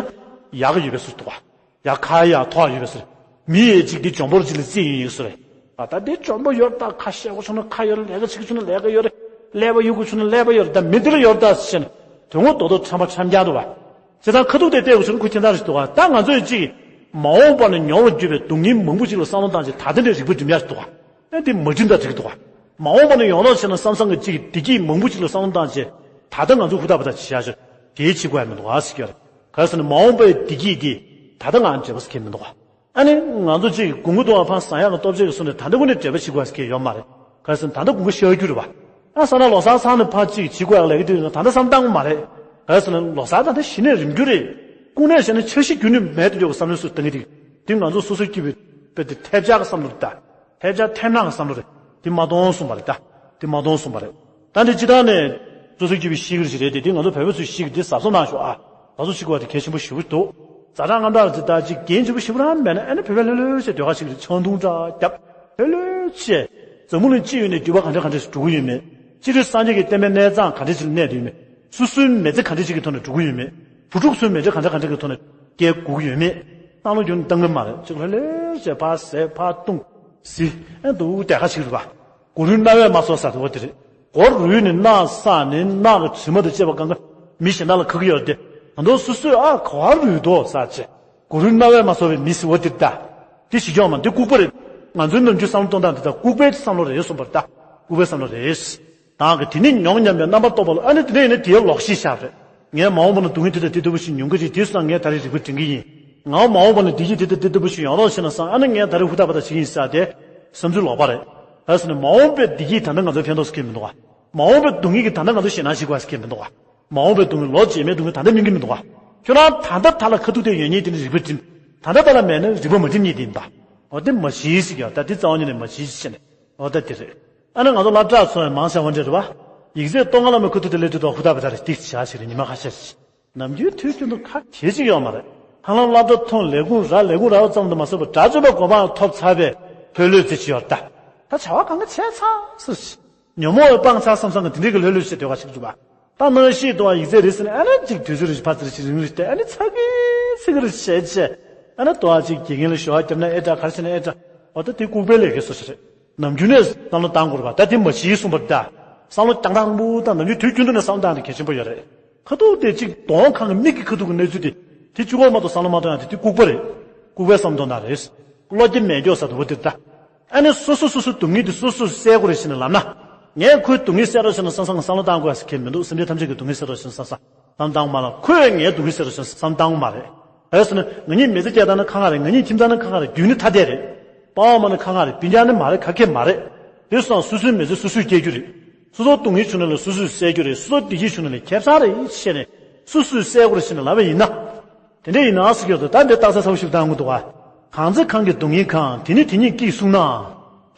ཡག་གི་ཡོད་པའི་བཟོ་འདུག་ག་ཡ་ཁ་ཡ་ཐོག་ཡོད་པའི་ཟེར། མི་ཡས་ཅིག་འདི་འཇོན་པོར་ཅིག་ལ་བརྩི་ཡིན་ཡིན་ཟེར། ཨ་ད་འདི་འཇོན་པོ་ཡོད་ད། ཁ་ཤས་ཀྱི་ཆུང་ན་ཁ་ཡོད་རེད། ལས་ཀ་བྱེད་ཀྱི་ཆུང་ན་ལས་ཀ་ཡོད་རེད། ཀླད་པ་ཡོད་ཀྱི་ཆུང་ན་ཀླད་པ་ཡོད་རེད། ད་མི་འདི་ལ་ཡོད་ད་ཟེར་ནས་དོན་དངོས་རྡོག་རྡོག་ཁྲམ་པ་ཁྲམ་རྐྱང་འདུག་བ། བྱས་ཙང་ཁ་ཐུག་དེ་བལྟས་དགོས་ཟེར་ན་ཁོ་ཁྱད་མཚར་ཞིག་འདུག་ག་ད་ང་ཚོས་ཅིག་མ་འོངས་པ་ནས་མྱོང་བར་འགྱུར་བའི་སྡུག་བསྔལ་མང་པོ་ཅིག་ལ་བསམ་བློ་བཏང་བྱས་ད་ལྟ་འདྲའི་རིག་པ་སྒྲིམ་ཡག་འདུག་ག་ཨེ་འདི་མ་སྒྲིམ་ད་འགྲིག་འདུག་ག་མ་འོངས་པ་ནས་ཡོང་རོགས་བྱས་ན་བསམ་བསམ་གྱི་ཅིག་བདེ་སྐྱིད་མང་པོ་ཅིག་ལ་བསམ་བློ་བཏང་བྱས་ད་ལྟ་ང་ཚོ་ཧུར་ཐག་པ་ད་བྱེད་ཡག་ཆོག་དེའི་བྱེད་དགོས་ཡ་མི་འདུག་ག་ཟེར་གྱི་ཡོད་རེད། ག་རེ་ཟེར་ན་མ་འོངས་པའི་བདེ་སྐྱིད་འདི་ད་ལྟ་ང་འབྲེལ་བ་ཟེར་མཁན་མི་འདུག་ག་ཨ་ནི་ང་ཚོ་གཅིག་གི་དགུན་ཁ་དུ་བ་ཕར་ཟ་ཡག་གི་སྟོབས་ཆེ་གི་སོང་ནས་ད་ལྟ་ཀུན་ནས་འབྲེལ་བ་བྱེད་དགོས་ཟེར་གྱི་ཡོད་མ་རེད། ག་རེ་ཟེར་ན་ད་ལྟ་དགུན་ཁ་ཤར་རྒྱུ་རེད་བ། ཨ་ས་ན་ལོ་གསར་ཚང་ནས་ཕར་གཅིག་བྱེད་དགོས་ཡག་ལས་ཀ་དུས་ད་ལྟ་བསམ་བཏང་གི་མ་རེད། ག་རེ་ཟེར་ན་ལོ་གསར་ད་ལྟ་གཞི་ནས་རིམ་འགྱུར་རེད། ཀུན་ནས་བཤད་ན་འཆར་གཞི་རྒྱུན་ནས་མེད་དུ་འགྲོ་གི་བསམ་བློ་སུ་གཏོང་གི་འདུག་དེ་ང་ཚོ་སོ་སོའི་སྐྱིད་པའི་དཔེ་དེ་ཐེབས་ཆག་གི་བསམ་བློ་རེད་ད། ཐེབས་ཆག་ཐེབས་ནག་གི་བསམ་བློ་རེད། དེ་མ་གཏོང་གསུངས་པ་རེད་ད། དེ་མ་གཏོང་གསུངས་པ་རེད། ད་འདི་སྤྱི་བཏང་ནས་སོ་སོའི་སྐྱིད་པའི་གཤིས་ཀ་ཞིག་རེད་དེ་དེ་ང་ཚོ་བོད་པ་ཚོའི་གཤིས་ཀ་དེ་གཟབ་གཟབ་གནང་ཤོག་ཨ། གཟབ་གཟབ་བྱེད་དགོས་པ་དེ་གལ་ཆེན་པོ་ཞེ་པོ་འདུག་ཛ་དྲག་དངངས་སྐྲག་རེད་ད་ཅིག་འགན་ཆེན་པོ་ཞེ་པོ་རང་མེད་ན་ཨ་ནི་བོད་པའི་ལྷོད་ལྷོད་བྱས་ཟློས་གར་ཞིག་རེད་ཆང་འཐུང་འདྲ་རྒྱབ་ལྷོད་ལྷོད་བྱས། འཛམ་བུ་གླིང་སྤྱི་ཡོངས་ནས་འགྱུར་བ་ག་འདྲ་ག་འདྲ་ཞིག་འགྲོ་གི་ཡོད་མེད། སྤྱིར་སངས་རྒྱས་ཀྱི་བསྟན་པའི་གནས་སྟངས་ག་འདྲ་ཞིག་ལ་གནས་བསྡད་ཡོད་མེད། སོ་སོའི་མི་ཚེ་ག་འདྲ་ཞིག་གི་ཐོག་ནས་འགྲོ་གི་ཡོད་མེད། བུ་ཕྲུག་ཚོའི་མི་ཚེ་ག་འདྲ་ག་འདྲ་གི་ཐོག་ནས་སྐྱེལ་དགོས་ཀྱི་ཡོད་མེད། བསམ་བློ་རྒྱུན་བཏང་གི་མ་རེད་ཅིག་ལྷོད་ལྷོད་བྱས་ཕར་ཟས་ཕར་བཏུང་ཟི་ཨེ་འདུག་དེ་ག་ཞིག་རེད་པ། གུ་རུའི་རྣ་བས་མ་གསོལ་ཟེར་དེ་འོ་དེ་རེད། སྒོ་རུས་ནས་རྣག་བསགས་ནས་རྣག་གི་དྲི་མ་དང་བཅས་པ་གང་ག་མི་གཞན་དག་ལ་ཁ་གི་ཡོད་རེད་དེ། ང་ཚོ་སོ་སོས་ཨ་ག་བ་རུས་དོ་ཟེར་བྱས། གུ་རུའི་རྣ་བས་མ་གསོལ་བའི་མི་ཟེར་འོ་དེ་རེད་ད། དེ་ཞིག་ཀྱང་མ་འདི་ལྐུགས་པ་རེད། ང་ཚོའི་ནམ་རྒྱུན་བསམ་བློ་གཏོང་སྟངས་འདི་དག་ལྐུགས་པའི་བསམ་བློ་རེད་གསུངས་པ་རེད་ད། ལྐུགས་པའི་བསམ་བློ་རེད། དང་གི་དེ་ནི་མྱོང་སྙམ་པའི་རྣམ་པར་རྟོག་པ་ལ་ཨ་ནི་དེ་འདྲ་ཡིན་ན་དེའི་ལོག་ཤེས་བཞག་རེད། ངས་མ་འོངས་པ་ན་སྡུག་བསྔལ་དེ་དང་དེ་ལྟ་བུ་ཞིག་མྱོང་གི་རེད་དེ་སོང་ངས་ད་རེས་རིག་པ་འདྲེན་གི་ཡིན། ང་མ་འོངས་པ་ན་བདེ་སྐྱིད་དེ་དང་དེ་ལྟ་བུ་ཞིག་ཡོང་རོགས་བྱས་ན་བསམ་ཨ་ནི་ངས་ད་རེས་ཧུར་ཐག་པ་ད་བྱེད་ཀྱི་ཡིན་ཟེར་ཏེ། བསམ་ཚུལ་ལོག་པ་རེད། ག་རེ་ཟེར་ན་མ་འོངས་པའི་བདེ་སྐྱིད་ད་ལྟ་ང་ཚོར་ཕན་ཐོགས་ཟེར་མཁན་མི་འདུག་ག་མ་འོངས་པའི་སྡུག་བསྔལ་གྱིས་ད་ལྟ་ང་ཚོ་ཞེད་སྣང་བྱེད་དགོས་ཟེར་མཁན་མི་འདུག་ག་མ་འོངས་པའི་སྡུག་བསྔལ་ལོ་རྗེས་མའི་སྡུག་བསྔལ་ད་ལྟ་སྨིན་གྱི་མི་འདུག་ག་ཁྱོད་རང་ད་ལྟ་ད་ལ་ཁ་ཐུག་དེ་ཡོད་ཉིད་དེ་ནི་རིག་པ་སྒྲིམ། ད་ལྟ་ད་ལ་མེད་ན་རིག་པ་མ་སྒྲིམ་ཉིད་དེ་ཡིན་པ། འོ་དེ་མ་བྱེད་ཟེར་གྱི་ཡོད་ད་དེ་རྩ་བ་ཉིད་ནས་མ་བྱེད་ཟེར་ནས། འོ་ད་དེ་རེད། ཨ་ནི་ང་ཚོ་སློབ་གྲྭ་ཚོ་ཡང་མང་ཆེ་བ་འདྲ་རེད་བ། ཡིག་ཚད་སྟོང་ཁ་ལ་མ་ཁུ་ཐུག་དེ་སླེབས་དུས་ཐོག་ཧུར་ཐག་པ་ད་རེ་ཏིག་བྱ་ཞིག་རེད་ཉི་མ་ཁ་ཤས་ཤིག་ནམ་རྒྱུན་དུས་རྒྱུན་དུ་ཁ་གྱེས་ཅིག་ཡོད་མ་རེད། ཧ་ལམ་སློབ་གྲྭ་ཐོན་ལས་ཁུངས་རག་ལས་ཁུངས་རག་པ་ཙམ་དུ་མ་ཟད་པར་དགྲ་བཅོམ་པའི་གོ་འཕང་ཐོབ་ཚར་བའི་ལྷོད་ལྷོད་ཙི་ཅི་ཡོད་ད། ད་བྱ་བ་གང་ག་བྱས་ཚར་ཟེར་ཞིག་ཉོན་མོངས་པའི་སྤངས་ཚར་བསམ་བསམ་གི་དེ་འདྲའི་གི་ལྷོད་ལྷོད་བྱས་སྡོད་ག་ཞིག་འདུག་བ། ད་ནང་བཞིན་དུ་ཡིག་ཚད་རེད་ཟེར་ནས་ཨ་ནི་གཅིག་དུས་ཚོད་རེ་ཞིག་ཕར་ཚུར་ཞིག་རིང་རེ་ཞིག་ཨ་ནི་ཚ་གི་ཚི་གི་རེ་བྱས་བྱས། ཨ་ནི་དུ་བ་གཅིག་དགེ་རྒན་ལ་ཞུ་བ་བརྒྱབ་ན་ཨེ་དྲག་ག་རེ་བྱས་ན་ཨེ་དྲག་འོ་ད་དེ་ལྐུགས་པའི་ལས་ཀའི་སོ་སོ་རེད། ནམ་རྒྱུན་ནས་བསམ་བློ་བཏང་དགོས་རེད་པ། ད་དེ་མ་བྱེད་གསུངས་པ་རེད་ད། བསམ་བློ་རྒྱག་སྟངས་རིང་པོ་དང་ནམ་རྒྱུན་དུས་རྒྱུན་དུ་ནས་བསམ་བློ་བཏང་ནས་གལ་ཆེན་པོ་ཡོད་རེད། ཁ་ཐུག་དེ་གཅིག་གདོང་ཁ་གི་མིག་གི་ཁ་ཐུག་གི་གནས་ཚུལ་དེ། དེ་གཅིག་པོ་མ་གཏོགས་བསམ་བློ་མ་གཏོང་ཡ་དེ་དེ་ལྐུགས་པ་རེད། ལྐུགས་པའི་བསམ་བློ་གཏོང་སྟངས་རེད། བློ་སྐྱེ་མེད་སྐྱོ་ཟེར་དུ་བ་དེ་རེད་ད། ཨ་ནི་སོ་སོ་སོ་སོའི་སྡུག་བསྔལ་དེ་སོ་སོས་སེལ་དགོས་རེད་ཟེར་ནས་ལབ་ན། ངས་ཁོའི་སྡུག་བསྔལ་སེལ་རོགས་བྱས་ན་བསམ་བསམ་བསམ་བློ་བཏང་དགོས་ཟེར་མཁན་མི་འདུག་སེམས་ཅན་ཐམས་ཅད་ཀྱི་སྡུག་བསྔལ་སེལ་རོགས་བྱས་ན་བསམ་བསམ་བསམ་བཏང་མ་ལ་ཁོས་ངའི་སྡུག་བསྔལ་སེལ་རོགས་བྱས་ན་བསམ་བཏང་མ་རེད། ག་རེ་ཟེར་ན་ང་གཉིས་མི་ཚེ་སྐྱེལ་སྟངས་ནི་ཁ་ཁ་རེད། ང་གཉིས་ཁྱིམ་ཚང་ནི་ཁ་ཁ་རེད། རྒྱུན་ནི་ཐ་དད་རེད། པ་ཕ་མ་ནི་ཁ་ཁ་རེད། སྤུན་ཀྱག་ནི་མ་རེད། ག་གེ་མ་རེད། དེ་སོང་སོ་སོའི་མི་ཚེ་སོ་སོས་སྐྱེལ་རྒྱུ་རེད། སོ་སོ་སྡུག་བསྔལ་བྱུང་ན་ལ་སོ་སོས་སེལ་རྒྱུ་རེད། སོ་སོ་བདེ་སྐྱིད་བྱུང་ན་ལ་ཁེ་བཟང་རེད་ཟེར་ནས་སོ་སོས་སེལ་དགོས་རེད་ཟེར་ནས་ལབ་པ་ཡིན་ན། དེ་འདྲ་ཡིན་ན་ཟེར་གྱི་ཡོད་དོ། ད་འདི་རྟགས་གསལ་ཚ་པོ་ཞིག་བཏང་གི་འདུག་ག་གང་ཚེ་གང་གི་སྡུག་བསྔལ་གང་། དེ་ནི་དེ་ཉིད་ཀྱིས་བསྲུངས་ན།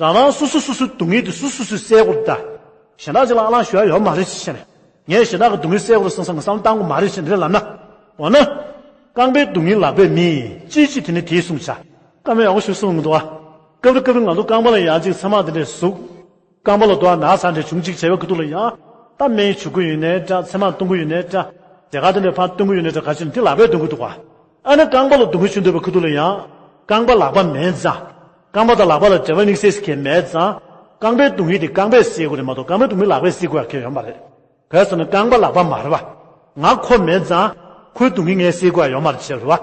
རང་རང་སོ་སོ་སོ་སོའི་སྡུག་བསྔལ་དེ་སོ་སོ་སོ་སོས་སེལ་དགོས་རེད་ད། གཞན་དག་ཅིག་ལ་ཨ་ལང་ཞུ་ཡ་ཡོད་མ་རེད་ཅེས་བཤད་ནས། ངས་གཞན་དག་གི་སྡུག་བསྔལ་སེལ་དགོས་རེད་བསམ་བསམ་གི་བསམ་བློ་བཏང་དགོས་མ་རེད་ཅེས་འདི་འདྲ་ལབ་ན། འོ་ན། རྐང་པའི་སྡུག་བསྔལ་ལག་པས་མིད། ཅིའི་ཕྱིར་དེ་ནི་དེས་བསྲུང་བྱ། བཀའ་མོལ་ཡག་པོ་ཞིག་གསུངས་འདུག་ག་སྐབས་རེ་སྐབས་རེ་ང་ཚོ་རྐང་པ་ལ་ཡང་ཅིག་ཚེར་མ་དེ་འདྲས་ཟུག་རྐང་པ་ལ་དོ་ན་ཚ་འདྲ་བྱུང་ཅིག་བྱས་པའི་ཁ་ཐུག་ལ་ཡང་། ད་སྨན་བྱུག་གི་ཡོད་ནའི་འདྲ། ཚེར་མ་བཏུང་གི་ཡོད་ནའི་འདྲ། དེ་ག་དེ་འདྲ་ཕར་བཏུང་གི་ཡོད་ནའི་འདྲ། ག་ཅི་ན་དེ་ལག་པས་བཏུང་གི་འདུག་ག་ཨ་ནི་རྐང་པ་ལ་སྡུག་བསྔལ་བྱུང་འདུག་པའི་ཁ་ཐུག་ལ་ཡང་། རྐང་པ་ལག་པ་མེད་ཙང་། རྐང་པ་དང་ལག་པ་ལ་འབྲེལ་བ་དམིགས་བསལ་ཞིག་གང་མེད་ཙང་། རྐང་པའི་སྡུག་བསྔལ་དེ་རྐང་པས་སེལ་དགོས་རེད་མ་གཏོགས་རྐང་པའི་སྡུག་བསྔལ་ལག་པས་སེལ་དགོས་ཡ་གང་ཡང་ཡོད་མ་རེད། ག་རེ་ཟེར་ན་རྐང་པ་ལག་པ་མ་རེད་པ། ང་ཁོ་མེད་ཙང་། ཁོའི་སྡུག་བསྔལ་ངས་སེལ་དགོས་ཡ་ཡོད་མ་རེད་ཟེར་བ།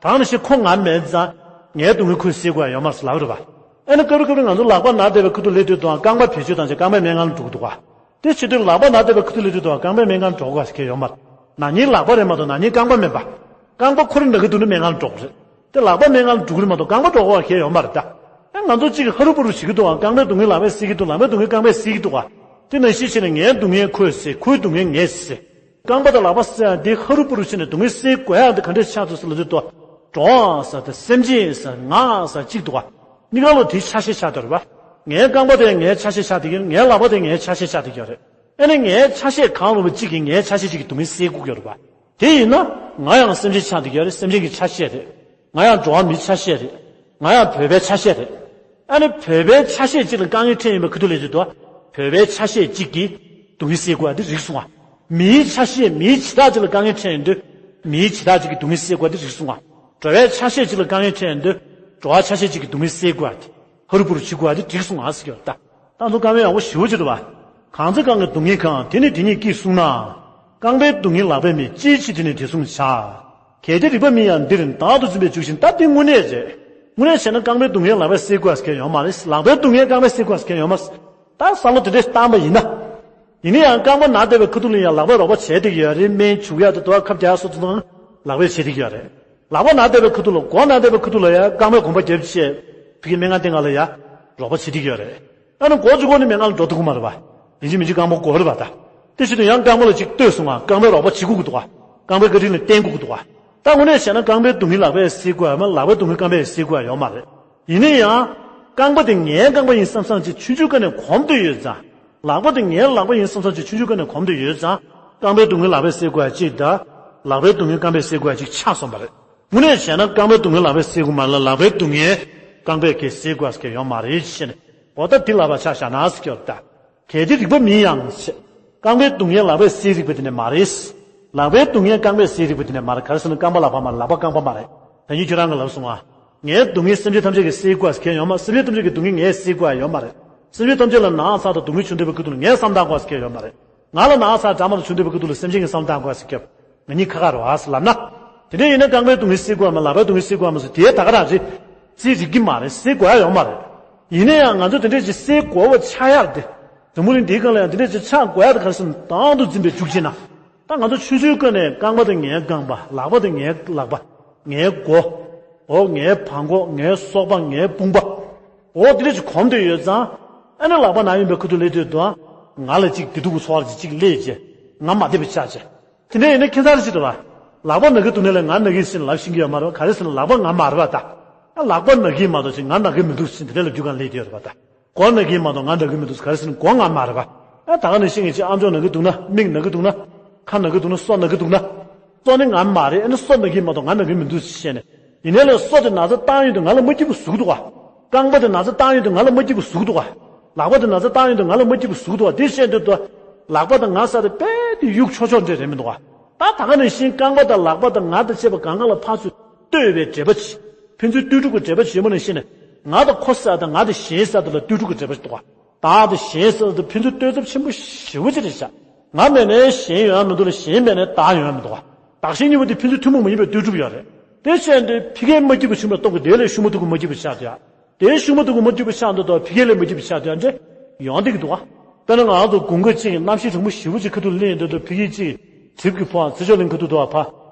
ད་ནང་བཞིན་ཁོ་ང་མེད་ཙང་། ངའི་སྡུག་བསྔལ་ཁོས་སེལ་དགོས་ཡ་ཡོད་མ་རེད་ཟེར་ལབ་རེད་པ། ཨ་ནི་སྐབས་རེ་སྐབས་རེ་ང་ཚོ་ལག་པ་ན་བསྡད་པའི་ཁ་ཐུག་སླེབས་དུས་དང་རྐང་པ་བེད་སྤྱོད་བཏང་བྱས་རྐང་པའི་སྨན་ཁང་ལ་འགྲོ་གི་འདུག་ག་དེ་བྱེད་དུས་ལག་པ་ན་བསྡད་པའི་ཁ་ཐུག་སླེབས་དུས་དང་རྐང་པའི་སྨན་ཁང་འགྲོ་དགོས་ཟེར་མཁན་ཡོད་མ་རེད། ན་ནིང་ལག་པ་རེད་མ་གཏོགས་ན་ནིང་རྐང་པ་མིན་པ། རྐང་པ་ཁོ་རང་ན་གི་འདུག་ན་སྨན་ཁང་ལ་འགྲོ་དགོས་རེད། དེ་ལག་པ་སྨན་ཁང་ལ་འགྲོ་གི་རེད་མ་གཏོགས་རྐང་པ་འགྲོ་དགོས་མཁན་ཡོད་མ་རེད་ད། ཨ་ང་ཚོ་གཅིག་གིས་ཧ་རུ་པུ་རུ་བྱེད་ཀྱི་འདུག་ག་རྐང་པའི་སྡུག་བསྔལ་ལག་པས་སེལ་གྱི་འདུག་ལག་པའི་སྡུག་བསྔལ་རྐང་པས་སེལ་གྱི་འདུག་ག་དེ་ནང་བཞིན་བྱས་ནས་ངའི་སྡུག་བསྔལ་ཁོས་སེལ། ཁོའི་སྡུག་བསྔལ་ངས་སེལ། རྐང་པ་དང་ལག་པ་སེལ་ཡག་འདི་ཧ་རུ་པུ་རུ་བྱས་ནས་སྡུག་བསྔལ་སེལ་དགོས་ཡག་འདི་ག་འདྲས་ཆགས་འདུག་ཟེར་ལབ་དུས་དོ། གྲོགས་ཟེར་དང་སེམས་ཅན་ཟེར་ང་ཟེར་གཅིག་འདུག་ག་གཉིས་ཀ་ལོ་དེའི་ཆ་ཤས་ཆགས་བསྡད་རེད་པ། ངའི་རྐང་པ་དེ་ངའི་ཆ་ཤས་ཆགས་བསྡད་ཀྱི་ཡོད། ངའི་ལག་པ་དེ་ངའི་ཆ་ཤས་ཆགས་བསྡད་ཀྱི་ཡོད་རེད། ཨ་ནི་ངའི་ཆ་ཤས་གང་རུང་བ་གཅིག་གིས་ངའི་ཆ་ཤས་གཅིག་གི་སྡུག་བསྔལ་སེལ་དགོས་ཀྱི་ཡོད་རེད་པ། དེ་ཡིན་ན་ང་ཡང་སེམས་ཅན་ཆགས་བསྡད་ཀྱི་ཡོད་རེད། སེམས་ཅན་གྱི་ཆ་ཤས་རེད། ང་ཡང་འགྲོ་བ་མིའི་ཆ་ཤས་རེད། ང་ཡང་བོད་པའི་ཆ་ཤས་རེད། ཨ་ནི་བོད་པའི་ཆ་ཤས་གཅིག་ལ་དཀའ་ངལ་འཕྲད་ཡིན་པའི་ཁ་ཐུག་ལ་བྱེད་དོ། བོད་པའི་ཆ་ཤས་གཅིག་གིས་སྡུག་བསྔལ་སེལ་དགོས་པ་འདི་རིག་སོང་ང་། མིའི་ཆ་ཤས་མིའི་བྱེ་བྲག་གཅིག་ལ་དཀའ་ངལ་འཕྲད་ཡོང་དུས་མིའི་བྱེ་བྲག་གཅིག་གིས་སྡུག་བསྔལ་སེལ་དགོས་པ་འདི་རིག་སོང་ང་། འགྲོ་བའི་ཆ་ཤས་གཅིག་ལ་དཀའ་ངལ་འཕྲད་ཡོང་དུས་འགྲོ་བ་ཆ་ཤས་གཅིག་གིས་སྡུག་བསྔལ་སེལ་དགོས་པ་འདི་ཧ་རུ་པུ་རུ་བྱེད་དགོས་པ་འདི་རིག་སོང་ང་ཟེར་གྱི་ཡོད་ད། ད་ཚོ་བཀའ་མོལ་ཡག་པོ་ཞེ་པོ་ཅིག་འདུག་པ། གང་ཚེ་གང་གི་སྡུག་བསྔལ་གང་། དེ་ནི་དེ་ཉིད་ཀྱིས་བསྲུངས་ན། རྐང་པའི་སྡུག་བསྔལ་ལག་པས་མེད། ཅིའི་ཕྱིར་དེ་ནི་དེ་བཟུང་བྱ། གལ་ཏེ་རིགས་པ་མིན་ཡང་འདིར། བདག་ཏུ་འཛིན་པས་འཇུག་བཞིན། ད་འདི་དངོས་གནས་རེད། དངོས་གནས་བྱས་ན་རྐང་པའི་སྡུག་བསྔལ་ལག་པས་སེལ་དགོས་ཟེར་མཁན་ཡོད་མ་རེད། ལག་པའི་སྡུག་བསྔལ་རྐང་པས་སེལ་དགོས་ཟེར་མཁན་ཡོད་མ་རེད། ད་བསམ་བློ་དེ་འདྲས་བཏང་པ་ཡིན་ན། ཡིན་ན་ཡང་རྐང་པ་ན་བསྡད་པའི་ཁ་ཐུག་ལ་ཡང་ལག་པས་རོགས་པ་བྱས་བསྡད་ཀྱི་ཡོད་རེད། སྨན་བྱུག་ཡག་དང་དུ་བ་ཁབ་རྒྱག་སོགས་དང་ལག་པས་བྱས་བསྡད་ཀྱི་ཡོད་རེད། ལག་པ་ན་བསྡད་པའི་ཁ་ཐུག་ལ། མགོ་ན་བསྡད་པའི་ཁ་ཐུག་ལ་ཡང་རྐང་པས་གོམ་པ་རྒྱབ་བྱས། ཕ་གི་སྨན་ཁང་སྟེང་ང་ལ་ཡང་རོགས་པ་བྱས་བསྡད་ཀྱི་ཡོད་རེད། ཨ་ནི་མགོ་གཅིག་པོ་ནི་སྨན་ཁང་ལ་འགྲོ་ཐུབ་ཀྱི་མ་རེད་པ། ཡིན་གཅིག་མིན་གཅིག་རྐང་པ་དགོས་རེད་པ་ད། དེ་བྱེད་དུས་ཡང་རྐང་པ་ལ་ཅིག་ལྟོས་སོང་ང་། རྐང་པས་རོགས་པ་བྱེད་དགོས་ཀྱི་འདུག་ག་རྐང་པའི་བཀའ་དྲིན་ལ་བརྟེན་དགོས་ཀྱི་འདུག་ག་ད་དངོས་གནས་བྱས་ན་རྐང་པའི་སྡུག་བསྔལ་ལག་པས་སེལ་དགོས་ཡོད་མ། ལག་པའི་སྡུག་བསྔལ་རྐང་པས་སེལ་དགོས་ཡོད་མ་རེད། ཡིན་ན་ཡང་། རྐང་པ་དེ་ངའི་རྐང་པ་ཡིན་བསམ་བསམ་ཅིག་ཆུང་ཆུང་ཀ་ནས་གོམས་བསྡད་ཡོད་ཙང་། ལག་པ་དེ་ངའི་ལག་པ་ཡིན་བསམ་བསམ་ཅིག་ཆུང་ཆུང་ཀ་ནས་གོམས་བསྡད་ཡོད་ཙང་། རྐང་པའི་སྡུག་བསྔལ་ལག་པས་སེལ་དགོས་ཡ་ཅིག་དང་། ལག་པའི་སྡུག་བསྔལ་རྐང་པས་སེལ་དགོས་ཡ་ཅིག་ཆགས་སོང་བ་རེད། དངོས་གནས་བྱས་ན་རྐང་པའི་སྡུག་བསྔལ་ལག་པས་སེལ་དགོས་མ་རེད་ལ། ལག་པའི་སྡུག་བསྔལ་རྐང་པས་ཀྱིས་སེལ་དགོས་ཟེར་མཁན་ཡོད་མ་རེད་ཅེས་ནས། འོ་ད་འདི་ལབ་པ་ཆ་བཞག་ན་ཟེར་གྱི་ཡོད་ད། གལ་ཏེ་རིགས་པ་མིན་ཡང་ཞེས། རྐང་པའི་སྡུག་བསྔལ་ལག་པས་སེལ་རིགས་པ་དེ་ནི་མ་རེད། ལག་པའི་སྡུག་བསྔལ་རྐང་པས་སེལ་རིགས་པ་དེ་ནི་མ་རེད། ག་རེ་ཟེར་ན་རྐང་པ་ལག་པ་མ་རེད། ལག་པ་རྐང་པ་མ་རེད། ད་ནི་ཁྱོད་རང་གིས་ལབ་སོང་ང་། ངའི་སྡུག་བསྔལ་སེམས་ཅན་ཐམས་ཅད་ཀྱིས་སེལ་དགོས་ཟེར་མཁན་ཡོད་མ། སེམས་ཅན་ཐམས་ཅད་ཀྱི་སྡུག་བསྔལ་ངས་སེལ་དགོས་ཡ་ཡོད་མ་རེད། སེམས་ཅན་ཐམས་ཅད་ལ་ན་ཚ་དང་སྡུག་བསྔལ་བྱུང་བསྡད་པའི་ཁ་ཐུག་ལ་ངས་བསམ་བློ་བཏང་དགོས་ཟེར་མཁན་ཡོད་མ་རེད། ང་ལ་ན་ཚ་འདྲ་མ་འདྲ་བྱུང་བསྡད་པའི་ཁ་ཐུག་ལ་སེམས་ཅན་གྱིས་བསམ་བློ་བཏང་དགོས་ཟེར་མཁན་ཡོད། ང་གཉིས་ཁ་ཁ་རེད་པ་ཟེར་ལབ་ན། དེ་འདྲ་ཡིན་ན་རྐང་པའི་སྡུག་བསྔལ་སེལ་དགོས་ཡ་མ། ལག་པའི་སྡུག་བསྔལ་སེལ་དགོས་ཡ་མ་ཟེར་དེ་ད་ག་རང་རེད། སེལ་རིགས་ཀྱི་མ་རེད། སེལ་དགོས་ཡ་ཡོད་མ་རེད། ཡིན་ན་ཡང་ང་ཚོ་དེ་འདྲ་ཅིག་སེལ་དགོས་པ་ཆགས་ཡག་དེ། འཛམ་བུ་གླིང་འདིའི་སྒང་ལ་ཡང་དེ་འདྲ་ཅིག་ཆགས་དགོས་ཡག་དེ་ག་རེ་ཟེར་ན་བདག་ཏུ་འཛིན་པས་འཇུག་བྱེད་ན། ད་ང་ཚོ་ཆུང་ཆུང་སྒང་ནས་རྐང་པ་དེ་ངའི་རྐང་པ། ལག་པ་དེ་ངའི་ལག་པ། ངའི་མགོ། འོ་ངའི་བྲང་ཁོག། ངའི་སོག་པ། ངའི་དཔུང་པ། འོ་དེ་འདྲ་ཅིག་གོམས་བསྡད་ཡོད་ཙང་། ཨ་ནི་ལག་པ་ན་ཡོང་པའི་ཁ་ཐུག་ལ་དེ་དུས་ང་ལ་ཅིག་བདེ་སྡུག་གི་ཚོར་བ་ཅིག་ཅིག་སླེབས་བྱས། ང་མ་བདེ་བ་ཆགས་བྱས། དེ་འདྲ་ཡིན་ན་ཁྱད་མཚར་ཞིག་འདུག་པ། ལག་པ་ན་གི་འདུག་ན་ལས་ང་ན་གི་ཟེར་ནས་ལབ་ཤེས་ཀྱི་ཡོད་མ་རེད་པ། ག་རེ་ཟེར་ན་ལག་པ་ང་མ་རེད་པ་ད། ཨ་ལག་པ་ན་གི་མ་གཏོགས་ཅིག་ང་ན་གི་མི་འདུག་ཟེར་དེ་འདྲ་ལབ་རྒྱུ་གང་སླེབས་བསྡད་ཡོད་རེད་པ་ད། མགོ་ན་གི་མ་གཏོགས་ང་ན་གི་མི་འདུག་ག་རེ་ཟེར་ན་མགོ་ང་མ་རེད་པ། ཨ་ད་ག་ནང་བཞིན་གྱི་ཅིག་ཨམ་ཅོག་ན་གི་འདུག་ན། མིག་ན་གི་འདུག་ན། ཁ་ན་གི་འདུག་ན། སོ་ན་གི་འདུག་ན། སོ་ནི་ང་མ་རེད། ཨ་ནི་སོ་ན་གི་མ་གཏོགས་ང་ན་གི་མི་འདུག་ཟེར་ནས། ཡིན་ནའི་ལས་སོ་དེ་ན་ཚ་བཏང་ཡོང་དུས་ང་ལ་མ་སྐྱིད་པོ་ཟུག་འདུག་ག་རྐང་པ་དེ་ན་ཚ་བཏང་ཡོང་དུས་ང་ལ་མ་སྐྱིད་པོ་ཟུག་འདུག་ག་ལག་པ་དེ་ན་ཚ་བཏང་ཡོང་དུས་ང་ལ་མ་སྐྱིད་པོ་ཟུག་འདུག་ག་དེ་བཤད་འདོད་དུ། ལག་པ་དང་ང་ས་དེ་རྦད་དེ་གཡུག་ཆོག་ཆོག་འདྲ་རེད་མི་འདུག་ག་ད་ད་ག་ནང་བཞིན་རྐང་པ་དང་ལག་པ་དང་ང་དང་བཅས་པ་གང་ག་ལ་ཕར་ཚུར་ལྟོས་པའི་འབྲེལ་པ་ཅིག་ཕན་ཚུན་ལྟོས་གྲུབ་ཀྱི་འབྲེལ་པ་ཅིག་ཡོད་མ་ནང་བཞིན་ནས། ང་དང་ཁོ་ས་དང་ང་དང་གཞན་ས་དེ་ལ་ལྟོས་གྲུབ་ཀྱི་འབྲེལ་པ་ཅིག་འདུག་ག་བདག་དང་གཞན་ས་དེ་ཕན་ཚུན་ལྟོས་ཚབས་ཆེན་པོ་ཞེ་པོ་ཅིག་རེད་ཤག་ང་མེད་ནའི་གཞན་ཡོང་ཡ་མི་འདུག་ལ། གཞན་མེད་ནའི་བདག་ཡོང་ཡ་མི་འདུག་ག་བདག་གཞན་གཉིས་པོ་དེ་ཕན་ཚུན་ཐུན་མོང་མ་ཡིན་པའི་ལྟོས་གྲུབ་ཡོད་རེད། དེ་བཤད་འདོད་ཕ་གིར་མ་སྐྱིད་པོ་བྱུང་བའི་སྟོབས་ཀྱིས་དེ་ལས་ཤུགས་མ་ཐུབ་ཀྱི་མ་སྐྱིད་པོ་ཆགས་འདུག་ཡ། དེའི་ཤུགས་མ་ཐུབ་ཀྱི་མ་སྐྱིད་པོ་ཆགས་འདུག་དང་ཕ་གི་ལས་མ་སྐྱིད་པོ་ཆགས་འདུག་ཡ་འདྲ་ཡོང་བསྡད་ཀྱི་འདུག་ག་དཔེར་ན་ང་ཚོ་དགུན་ཁ་གཅིག་གནམ་གཤིས་གྲང་མོ་ཞེ་པོ་ཅིག་ཁ་ཐུག་ལ་སླེབས་འདུག་དུས་ཕ་གི་གཅིག་གྲིབ་ཀྱི་ཕོག་ཚེ་མཆོག་གླིང་ཁ་ཐུག་ཏུ་བ་ཕ་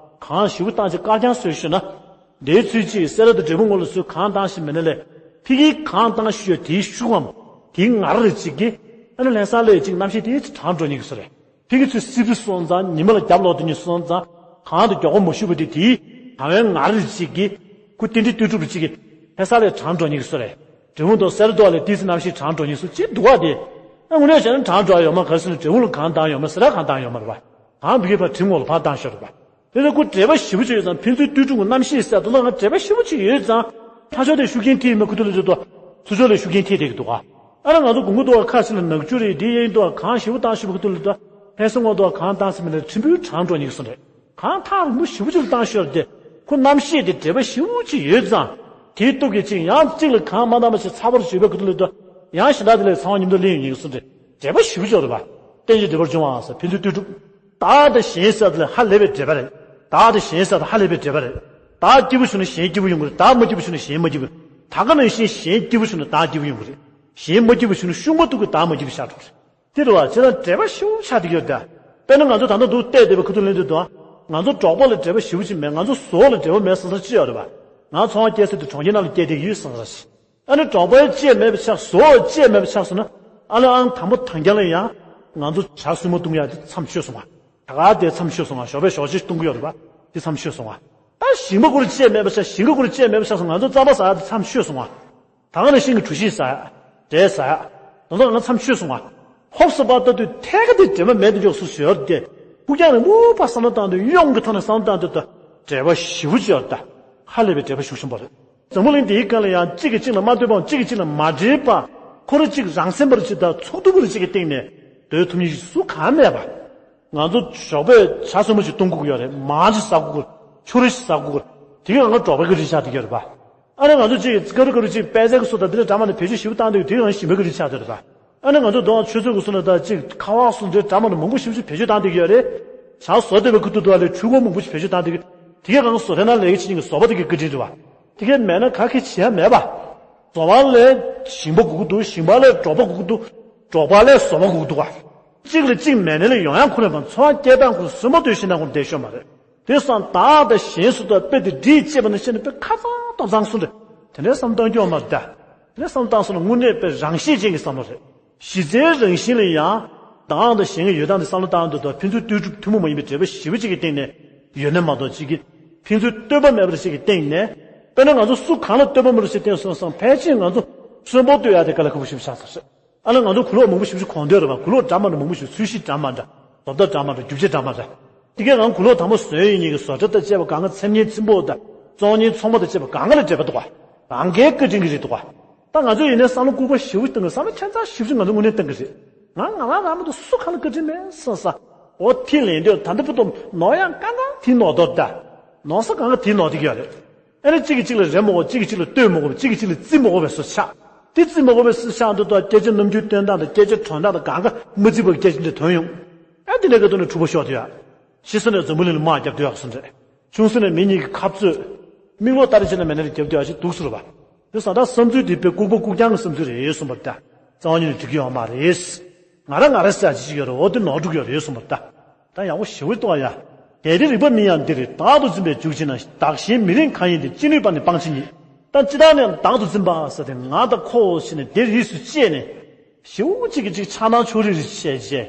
གངས་ཞེ་པོ་བཏང་བྱས་དཀར་རྐྱང་བཟོས་ཞུས་ན། དེའི་ཚུལ་གཅིག་སེ་ར་དང་འབྲས་སྤུངས་ངོས་ལ་ཚུར་གངས་བཏང་ཞིག་མེད་ན་ལས། ཕ་གིའི་གངས་བཏང་ཞུས་དེའི་ཤུགས་འམ། དེའི་ངར་རེ་གཅིག་གིས། ཨ་ནི་ལྷ་ས་ལས་གཅིག་གནམ་གཤིས་དེ་གྲང་འགྲོ་ཉེན་གྱི་བཟོ་རེད། ཕ་གི་ཚུར་སིབ་རི་སོང་ཙང་ཉི་མ་ལ་རྒྱབ་ལོག་དེ་ཉིད་སོང་ཙང་གངས་དང་མགྱོགས་པོ་མ་ཞུགས་པ་དེ་དེའི་གྲང་བའི་ངར་རེ་གཅིག་གིས། ཁུ་ཏན་ཏན་ལྟོས་གྲུབ་རེ་གཅིག་གིས་ལྷ་ས་ལས་གྲང་འགྲོ་ཉེན་གྱི་བཟོ་རེད། འབྲས་སྤུངས་དང་སེ་ར་རྡོ་ལས་དེའི་ཚེ་གནམ་གཤིས་གྲང་འགྲོ་ཉེན་གྱི་བཟོ་གཅིག་འདུག་བ་དེ། ཨ་དངོས་གནས་བྱས་ན་གྲང་འགྲོ་ཡ་ཡོད་མ་རེད། ག་རེ་ཟེར་ན་འབྲས་སྤུངས་ལ་གངས་བཏང་ཡོད་མ་རེད། སེ་ར་གངས་བཏང་ཡོད་མ་རེད་པ། གངས་ཕ་གིའི་ཕར་གྲིབ་ངོས་ལ་ཕར་བཏང་ཤོར་རེད་པ། དེ་ཚོ་ཁོ་འབྲེལ་བ་ཞེ་པོ་ཅིག་ཡོད་ཙང་ཕན་ཚུན་ལྟོས་གྲུབ་ཀྱི་གནམ་གཤིས་ཟེར་དེ་ཚོ་ང་འབྲེལ་བ་ཞེ་པོ་ཅིག་ཡོད་ཙང་། ལྷ་ཕྱོགས་དེ་ཤུགས་རྐྱེན་ཐེབས་མེད་ཁུ་ཐུག་ལ་བརྗོད་དོ། ཚུར་ཕྱོགས་ལ་ཤུགས་རྐྱེན་ཐེབས་བསྡད་ཀྱི་འདུག་ག་ཨ་ནི་ང་ཚོ་དགུན་ཁ་དུ་བ་ཁ་ཤས་ལ་ནག་ཆུ་རེད། དེ་གཡས་གཡོན་དུ་བ་གངས་ཞེ་པོ་བཏང་ཤུལ་བ་ཁུ་ཐུག་ལ་དུ། ལྷ་ས་ངོས་དུ་བ་གངས་བཏང་ཟིན་མིན་ལ་ཁྲིམས་ཕུག་གྲང་འགྲོ་ཉེན་གྱི་བཟོ་རེད། གངས་ཐག་རིང་པོ་ཞེ་པོ་ཅིག་ལ་བཏང་ཤོར་ཏེ། ཁོ་གནམ་གཤིས་དེ་འབྲེལ་བ་ཞེ་པོ་ཅིག་ཡོད་ཙང་། དེའི་སྟོབས་ཀྱིས་གཅིག་ཡང་གཅིག་ལ་གངས་མ་བཏང་བ་ཞིག་ཚ་པོ་རུ་བརྗོད་པའི་ཁུ་ཐུག་ལ་དུ། ཡང་གཞན་དག་དེ་ལས་ཚ་བ་མཉམ་དུ་སླེབས་ཡོང་ཉེན་གྱི་བཟོ་རེད། འབྲེལ་བ་ཞེ་པོ་ཅིག་ཡོད་རེད་པ། རྟེན་ཅིང་འབྲེལ་བར་འབྱུང་བའང་ཟེར་ཕན་ཚུན་ལྟོས་གྲུབ། བདག་དང་གཞན་ཟེར་དེ་ལ་ཧ་ལས་པའི་འབྲེལ་བ་རེད། བདག་དང་གཞན་ཟེར་དེ་ཧ་ལས་པའི་འབྲེལ་བ་རེད། བདག་སྐྱིད་པོ་བྱུང་ན་གཞན་སྐྱིད་པོ་ཡོང་གི་རེད། བདག་མ་སྐྱིད་པོ་བྱུང་ན་གཞན་མ་སྐྱིད་པོ། ད་ག་ནང་བཞིན་གཞན་སྐྱིད་པོ་བྱུང་ན་བདག་སྐྱིད་པོ་ཡོང་གི་རེད། གཞན་མ་སྐྱིད་པོ་བྱུང་ན་ཤུགས་མ་ཐུག་གི་བདག་མ་སྐྱིད་པོ་ཆགས་འགྲོ་གི་རེད། དེ་རེད་པ། བྱས་ཙང་འབྲེལ་བ་ཞེ་པོ་ཆགས་བསྡད་ཀྱི་ཡོད་རེད་ད། དཔེར་ན་ང་ཚོ་ད་ལྟ་འདུག་བལྟས་བསྡད་པའི་ཁུ་ཐུག་ལེན་དུས་དུ། ང་ཚོ་འབྲོག་པ་ལ་འབྲེལ་བ་ཞེ་པོ་ཅིག་མེད། ང་ཚོ་བཟོ་ལ་འབྲེལ་བ་མེད་བསམ་ས་ཅི་ཡོད་རེད་པ། ང་ཚོང་བ་སྐྱེས་ས་དེ་གྲོང་ཁྱེར་ནང་ལ་སྐྱེས་བསྡད་ཀྱི་ཡོད་བསམ་ས་ཞིག་ཨ་ནི་འབྲོག་པའི་ལྕེ་མེད་པ་ཆགས་སོ། ལྕེ་མེད་པ་ཆགས་སོང་ན། ཨ་ལེ་ཨང་དང་པོ་དང་རྒྱང་ལ་ཡང་། ང་ཚོ་བྱ་སྲུ་མོ་བཏུང་ཡག་དེ་མཚམས་ཆོད་སོང་བ། ད་ག་དེ་མཚམས་ཆོད་སོང་བ། ཞོགས་པའི་ཞོགས་ཇ་བཏུང་གི་ཡོད་རེད་པ། དེ་མཚམས་ཆོད་སོང་བ། ད་ཞིང་པ་ཁོ་ར་ལྕེ་མེད་པ་ཆགས། ཞིང་ཁ་ཁོ་ར་ལྕེ་མེད་པ་ཆགས་སོང་། ང་ཚོ་རྩམ་པ་ཟ་ཡག་དེ་མཚམས་ཆོད་སོང་བ། ད་ག་ནང་བཞིན་གྱི་གྲོ་ཞིབ་ཟ་ཡག་འབྲས་ཟ་ཡག་དེ་ཚོ་ང་མཚམས་ཆོད་སོང་བ། ཧོབ་སེ་ཕར་ལྟ་དུས་ཐད་ཀ་དེ་འབྲེལ་བ་མེད་དེ་འཇོག་སུ་ཞོར་དེ། ཕུགས་རྒྱང་ནས་མུ་བ་བསམ་བློ་བཏང་དུས། གཡོན་གྱི་ཐོག་ནས་བསམ་བློ་བཏང་དུས་ད། འབྲེལ་བ་ཞེ་པོ་ཅིག་ཡོད་རེད་ད། ཧ་ལས་པའི་འབྲེལ་བ་ཤུགས་ཆེན་པོ་རེད། འཛམ་བུ་གླིང་འདིའི་སྒང་ལ་ཡང་གཅིག་གིས་གཅིག་ལ་མ་ལྟོས་པའམ་གཅིག་གིས་གཅིག་ལ་མ་འདྲེས་པ། ཁོ་རང་གཅིག་རང་སེམས་པར་གཅིག་དང་ཚོགས་སྡུད་པར་གཅིག་གི་སྟེང་ནས་སྡོད་ཐུབ་མཁན་ཞིག་སུ་གང་མེད་པ། ང་ཚོ་ཞོགས་པས་བྱ་སྲུ་མོ་ཞིག་བཏུང་དགོས་ཀྱི་ཡོད་རེད། མར་ཞིག་ཟ་དགོས་ཀྱི་རེད། ཕྱུ་ར་ཞིག་ཟ་དགོས་ཀྱི་རེད། དེ་ག་ང་འབྲོག་པའི་སྐད་རིགས་ཆགས་བསྡད་ཀྱི་ཡོད་རེད་པ། ཨ་ནི་ང་ཚོ་གཅིག་གིས་ཀ་རུ་ཀ་རུ་གཅིག་པད་ཚལ་གྱི་སོ་དང་དེ་འདྲ་འདྲ་མ་ནས་བེད་སྤྱོད་ཞེ་པོ་བཏང་བསྡད་ཀྱི་དེ་ག་ང་ཞིང་པའི་སྐད་རིགས་ཆགས་བསྡད་ཡོད་རེད་པ། ཨ་ནི་ང་ཚོ་དོ་ཆུ་ཚོད་ཀྱི་སོ་ན་ད་གཅིག་ཁ་བ་སོ་འདྲ་འདྲ་མ་ནས་མང་པོ་ཞེ་པོ་ཞིག་བེད་སྤྱོད་བཏང་བསྡད་ཀྱི་ཡོད་རེད། ཇ་བཟོ་བསྡད་པའི་ཁུ་ཐུག་ཏུ་བ་ལས་འཕྲུལ་འཁོར་མང་པོ་ཞིག་བེད་སྤྱོད་བཏང་དེ་གི་དེ་གས་གང་བཟོ་ཐེ་ན་ལས་ཀྱི་ཆེད་ཀྱི་བཟོ་པ་དེ་གི་བཀའ་དྲིན་རེད་བ། དེ་གས་མེད་ན་ག་གེ་བྱེད་ཡ་མེད་པ། བཟོ་བ་ལས་ཞིང་པ་དགོས་ཀྱི་འདུག་ཞིང་པ་ལས་འབྲོག་པ་དགོས་ཀྱི་འདུག་འབྲོག་པ་ལས་བཟོ་པ་དགོས་ཀྱི་འདུག་བ། གཅིག་ལས་གཅིག་མེད་ནས་ལས་ཡོང་ཡང་ཁོ་ནས་བ་འཚོ་བ་སྐྱེལ་སྟངས་ཁོ་ན་སོན་པ་དུས་ཤིང་ན་ཁོ་ན་བསྡད་ཤོད་མ་རེད། དེ་སང་བདག་དང་གཞན་སུ་དང་དཔེ་དེ་འདྲིས་བཅས་པ་ནི་ཤེས་ནས་དཔེ་ཁ་ཚང་ཏོག་ཚང་སུ་རེད། དེ་འདྲའི་བསམ་བཏང་སྐྱོ་མ་རེད་ད། དེ་འདྲའི་བསམ་བཏང་སོང་ན་དངོས་གནས་དཔེ་རང་ཤེད་ཅན་གྱི་བསམ་བློ་རེད། གཞི་རྩའི་རང་བཞིན་ལ་ཡང་། བདག་དང་གཞན་གྱི་ཡོད་སྟངས་དེ་བསམ་བློ་བཏང་འདུག་ད་ཕན་ཚུན་ལྟོས་གྲུབ་ཐུན་མོང་མ་ཡིན་པའི་འབྲེལ་བ་ཞེ་པོ་ཅིག་གི་སྟེང་ནས་ཡོད་ནས་མ་གཏོགས་ཅིག་གིས་ཕན་ཚུན་ལྟོས་པ་མེད་པ་ཞིག་གི་སྟེང་ནས། དཔེར་ན་ང་ཚོ་སུ་གང་ལ་ལྟོས་པ་མེད་པ་ཞིག་བསྟན་སོང་ཙང་ཕལ་ཆེར་ང་ཚོ་གསོན་པོ་ལྟོས་ཡག་དེ་དཀའ་ལས་ཁག་པོ་ཞིག་ཆགས་ཚར་རེད། ཨ་ལ་ང་ཚོ་གུ་ལོག་མང་པོ་ཞིག་གོན་འདོད་རེད་པ། གུ་ལོག་འདྲ་མ་འདྲ་མང་པོ་ཞིག་ཚོས་གཞི་འདྲ་མ་འདྲ། བཟོ་ལྟ་འདྲ་མ་འདྲ། རྒྱུ་ཆ་འདྲ་མ་འདྲ། དེ་གས་ང་གུ་ལོག་དང་པོ་བཟོས་ཡིན་ཉིན་གྱི་བཟོ་གྲྭ་དང་བཅས་པ་གང་ག་ཚེམ་ཉིན་ཚིམ་པོ་དང་བཙོང་ཉིན་ཚོང་པ་དང་བཅས་པ་གང་ག་ལ་འབྲེལ་བ་འདུག་ག་རང་གའི་བཀའ་དྲིན་གྱི་རེད་འདུག་ག་ད་ང་ཚོ་ཡིན་ནའི་བསམ་བློ་ལྐུགས་པ་ཞེ་པོ་གཏོང་གི་བསམ་བློ་ཁྱད་མཚར་ཞེ་པོ་ཅིག་ང་ཚོ་དངོས་གནས་གཏོང་གི་རེད། ང་ང་རང་རང་མ་གཏོགས་སུ་གང་ལ་བཀའ་དྲིན་མེད་བསམ་ས། འོ་དེ་ལན་འདོད་ད་ལྟ་བུ་དང་ནོར་ཡང་གང་གང་དེ་ནོར་དོར་ད། ནོར་ས་གང་ག་དེ་ནོར་དེ་ག་རེད། ཨ་ནི་གཅིག་གིས་གཅིག་ལ་རེ་མ་དགོས། གཅིག་གིས་གཅིག་ལ་ལྟོས་མ་དགོས། གཅིག་གིས་གཅིག་ལ་བརྩི་མ་དགོས་པའི་བཟོ་ཆགས། དེ་བརྩི་མ་དགོས་པའི་བཟོ་ཆགས་འདི་དག་སྐད་ཆ་ནམ་རྒྱུན་བཏོན་སྟངས་དང་སྐད་ཆ་དྲོན་སྟངས་དང་གང་ག་མ་བརྩིས་པར་སྐད་ཆ་འདི་ཐོན་ཡོང་། ཨ་འདི་ནས་ག་དུས་ནས་འཁྲུག་པ་ཤོར་དུ་ཡ། ཆེ་ས་ནས་འཛམ་བུ་གླིང་ལ་དམག་རྒྱབ་དུ་ཡག་སོང་རེད། ཆུང་ས་ནས་མི་གཉིས་ཀྱི་ཁ་རྩོད། མིག་ལོག་ལྟ་རེ་བྱས་ན་མེད་ན་རྒྱབ་དུ་ཡག་ཞིག་འདུག་ཟེར་བ། དེ་ས་ད་བསམ་ཚུལ་འདི་དཔེ་ལྐུགས་པ་ལྐུགས་རྐྱང་གི་བསམ་ཚུལ་རེད་གསུངས་པ་ད། རྩ་བ་ཉིད་ནས་འགྲིག་གི་ཡོད་མ་རེད། ང་ར་ང་ར་ཟེར་ཡག་ཅིག་ཡོད་རེད། འོ་དེ་ནོར་འགྲོ་གི་ཡོད་རེད་གསུངས་པ་ད། ད་ཡག་པོ་ཞེ་པོ་འདུག་ཨ་ཡ། གལ་ཏེ་རིགས་པ་མིན་ཡང་འདིར། བདག་ཏུ་འཛིན་པས་འཇུག་བྱེད་ན། བདག་གཞན་མི་རིགས་གང་ཡིན་ཏེ། ཅི་ནུས་པ་ནི་སྤང་བྱ་ཉིད། ད་ཅི་ལྟར་ནས་བདག་ཏུ་འཛིན་པ་ཟེར་ཏེ་ང་དང་ཁོ་ཟེར་ནས་དེར་རིས་སུ་བཅད་ནས། ཞེ་པོ་ཅིག་གི་ཅིག་ཆགས་སྡང་ཕྱོགས་རིས་རིས་བྱས་བྱས།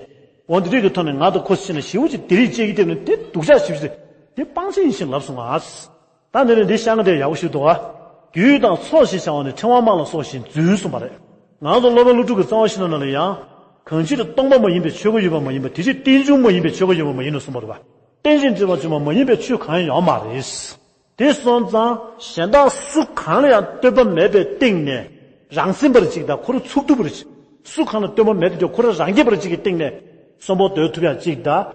འོ་འདི་རིགས་ཀྱི་ཐོག་ནས་ང་དང་ཁོ་ཟེར་ནས་ཞེ་པོ་ཅིག་དེ་རིགས་བཅད་ཀྱི་སྟེང་ནས་དེ་སྡུག་ཅག་ཞེ་པོ་ཅིག་དེ་སྤང་བྱ་ཡིན་ཞེས་ལབ་སོང་ཨ། ད་འདི་ནས་འདི་བཤད་ང་དེ་ཡག་པོ་ཞིག་འདུག་ཨ། རྒྱུད་དང་ཚོགས་ཞེས་བྱ་བ་ནི། ཕྲེང་བ་དམར་ལ་སོགས་བཞིན་རྫུན་གསུངས་པ་རེད། ང་ཚོ་སློབ་དཔོན་ཀླུ་སྒྲུབ་ཀྱི་རྩ་བ་ཤེས་ན་ན་ལ་ཡང་། གང་ཕྱིར་སྟོང་པ་མ་ཡིན་པའི་ཆོས་འགའ་ཡོད་པ་མ་ཡིན་པ། དེ་ཕྱིར་རྟེན་འབྱུང་མ་ཡིན་པའི་ཆོས་འགའ་ཡོད་པ་མ་ཡིན་ནོ་གསུངས་པ་རེད་པ། རྟེན་ཅིང་འབྲེལ་བར་འབྱུང་བ་མ་ཡིན་པའི་ཆོས་གང་ཡང་ཡོད་མ་རེད། དེ་སོང་ཙང་གཞན་དག་སུ་གང་ལ་ཡང་ལྟོས་པ་མེད་པའི་སྟེང་ནས་རང་མཚན་པར་གཅིག་དང་ཁོ་རང་ཚུགས་ཐུབ་པར་གཅིག་སུ་གང་ལ་ལྟོས་པ་མེད་དེ་ཁོ་རང་རང་རྒྱས་པར་གཅིག་གི་སྟེང་ནས་གསོན་པོ་སྡོད་ཐུབ་ཡག་གཅིག་དང་།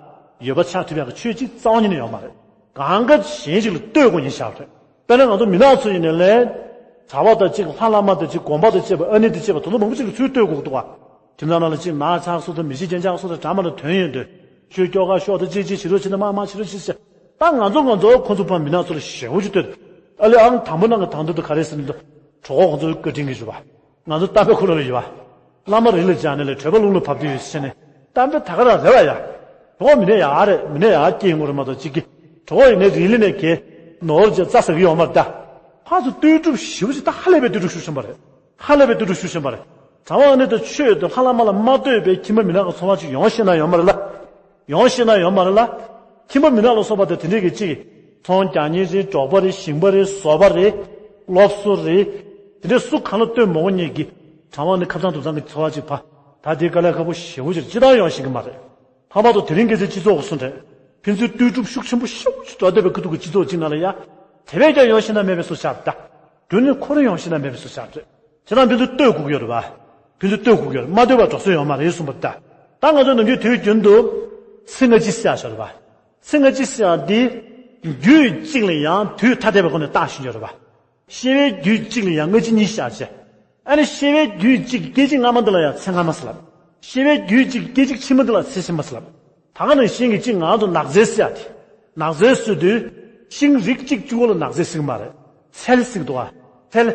ཡོད་པ་ཆགས་ཐུབ་ཡག་གི་ཆོས་གཅིག་རྩ་བ་ཉིད་ནས་ཡོད་མ་རེད། གང་ག་གཞན་ཞིག་ལ་ལྟོས་དགོས་ཉིན་བཞག་རེད། དཔེར་ན་ང་ཚོ་མི་ནག་ཚོ་ཡིན་ནའི་ལས། གྲྭ་པ་དང་གཅིག་ལྷ་བླ་མ་དང་གཅིག་དགོན་པ་དང་བཅས་པ་ཨ་ནི་དང་བཅས་པ་དེ་ཚོ་མང་པོ་ཅིག་ལ་ཚུར་ལྟོས་དགོས་འདུག་བ། ཁྱིམ་ཚང་ནང་ལ་གཅིག་ནག་ཆགས་སོང་དང་མི་གཅིག་རྐྱང་ཆགས་སོང་དང་འདྲ་མ་འདྲ་དོན་ཡོད་འདུག་ཆོས་སྐྱོ་ག་ཤོག་དང་གཅིག་གཅིག་བྱེད་རོགས་བྱེད་དང་མ་མ་བྱེད་རོགས་བྱེད་ཟེར། ད་ང་ཚོ་ང་ཚོ་ཁོ་ཚོ་ཕ་མི་ནག་ཚོ་ལ་ཞེ་པོ་ཅིག་ལྟོས། ཨ་ལས་ཨང་དང་པོ་ནང་གི་དང་དུ་དུ་ག་རེ་ཟེར་ན་འདུག་གྲོགས་ཁོ་ཚོ་བཀའ་དྲིན་གྱི་རེད་བ། ང་ཚོ་གཏམ་དཔེ་ཁོ་ལ་ཡོད་བ། བླ་མ་རི་ལ་སྦྱར་ནས་ལས་གྲོད་པ་རླུང་ལ་བབས་དུས་ཡོད་ཟེར་ནས་གཏམ་དཔེ་ད་ག་རང་རེད་བ་ཡ། གྲོགས་མི་ནས་ཡག་རེད་མི་ནས་ཡག་སྐྱེ་ཡོང་གི་རེད་མ་གཏོགས་གཅིག་གི། གྲོགས་ཡིན་ནས་རི་ལི་ནས་གས་ནོར་རྒྱ་རྩ་ཟ་གི་ཡོད་མ་རེད་ད། ཕར་ཚུར་ལྟོས་གྲུབ་ཞེ་པོ་ཅིག་ད་ཧ་ལས་པའི་ལྟོས་གྲུབ་ཞུ་བཞིན་པ་རེད། ཧ་ལས་པའི་ལྟོས་གྲུབ་ཞུ་བཞིན་པ་རེད། གྲྭ་པ་ཨ་ནི་དང་ཆོས་དང་ལྷ་བླ་མ་ལ་མ་ལྟོས་པའི་ཁྱིམ་པ་མི་ནག་གི་འཚོ་བ་ཅིག་ཡོང་ཤེས་ན་ཡོང་མ་རེད་ལ། ཡོང་ཤེས་ན་ཡོང་མ་རེད་ལ། ཁྱིམ་པ་མི་ནག་ལ་སོགས་པ་དང་དེ་འདྲས་ཀྱི་གཅིག་ཚོང་རྒྱག་མཁན་རེད། འབྲོག་པ་རེད། ཞིང་པ་རེད། བཟོ་པ་རེད། སློབ་གསོ་རེད། དེ་འདྲས་སུ་གང་ལ་ལྟོས་མ་དགོས་མཁན་གྱི་གྲྭ་པ་ནི་ཁ་ཚང་དུ་ཚང་གི་འཚོ་བ་ཅིག་ཕ། ད་དེ་དཀའ་ལས་ཁག་པོ་ཞེ་པོ་ཅིག་ཅི་ལྟར་ཡོང་ཤེས་ཀྱི་མ་རེད། ལྷག་པར་དུ་དེ་རིང་ཁ་སང་སྤྱི་ཚོགས་ཀྱི་སུ་འདྲ། ཕན་ཚུན་ལྟོས་གྲུབ་ཤུགས་ཆེན་པོ་ཤུགས་ཆེ་འགྲོ་བསྡད་པའི་ཁུ་ཐུག་གི་སྤྱི་ཚོགས་ཅིག་ནང་ལ་ཡ། དེ་བས་ཀྱང་ཡོང་ཤེས་ན་མེད་པའི་བཟོ་ཆགས་ད། རྒྱུ་ནི་ཁོ་རང་ཡོང་ཤེས་ན་མེད་པའི་བཟོ་ཆགས་རེད། ཁྱེད་རང་ཕན་ཚུན་ལྟོས་དགོས་ཀྱི་ཡོད་རེད་བ། ཕན་ཚུན་ལྟོས་དགོས་ཀྱི་ཡོད་རེད། མ་ལྟོས་པར་འགྲོ་སྲོལ་ཡོད་མ་རེད་གསུངས་པ་ད། ད་ང་ཚོ་ནམ་རྒྱུན་དུས་རྒྱུན་དུ། ཚེ་སྔ་ཕྱི་ཟེར་ཡག་ཤོར་བ། ཚེ་སྔ་ཕྱི་ཟེར་ཡག་འདི། རྒྱུད་གཅིག་ལ་ཡང་དུས་ཐ་དད་པའི་སྒོ་ནས་བརྟག་ཞིབ་ཡོད་རེད་བ། ཤེས་པའི་རྒྱུད་གཅིག་ལ་ཡང་སྔ་ཕྱི་གཉིས་བཞག་བྱས། ཨ་ནི་ཤེས་པའི་རྒྱུད་གཅིག་གི་སྐད་ཅིག་སྔ་མ་འདི་ལ་ཡང་ཚེ་སྔ་མ་ཟེར་ལབ། ཤེས་པའི་རྒྱུད་གཅིག་གི་སྐད་ཅིག་ཕྱི་མ་འདི་ལ་ཚེ་ཕྱི་མ་ཟེར་ལབ། ད་ག་ནང་བཞིན་གྱི་གཅིག་ང་ཚོ་ནགས་ཚལ་ཟེར་ཡ་དེ། ནགས་ཚལ་ཟེར་དུས། ཤིང་རིགས་གཅིག་གཅིག་པོ་ལ་ནགས་ཚལ་ཟེར་གི་མ་རེད། ཚལ་ཟེར་གི་འདུག་ག་ཚལ།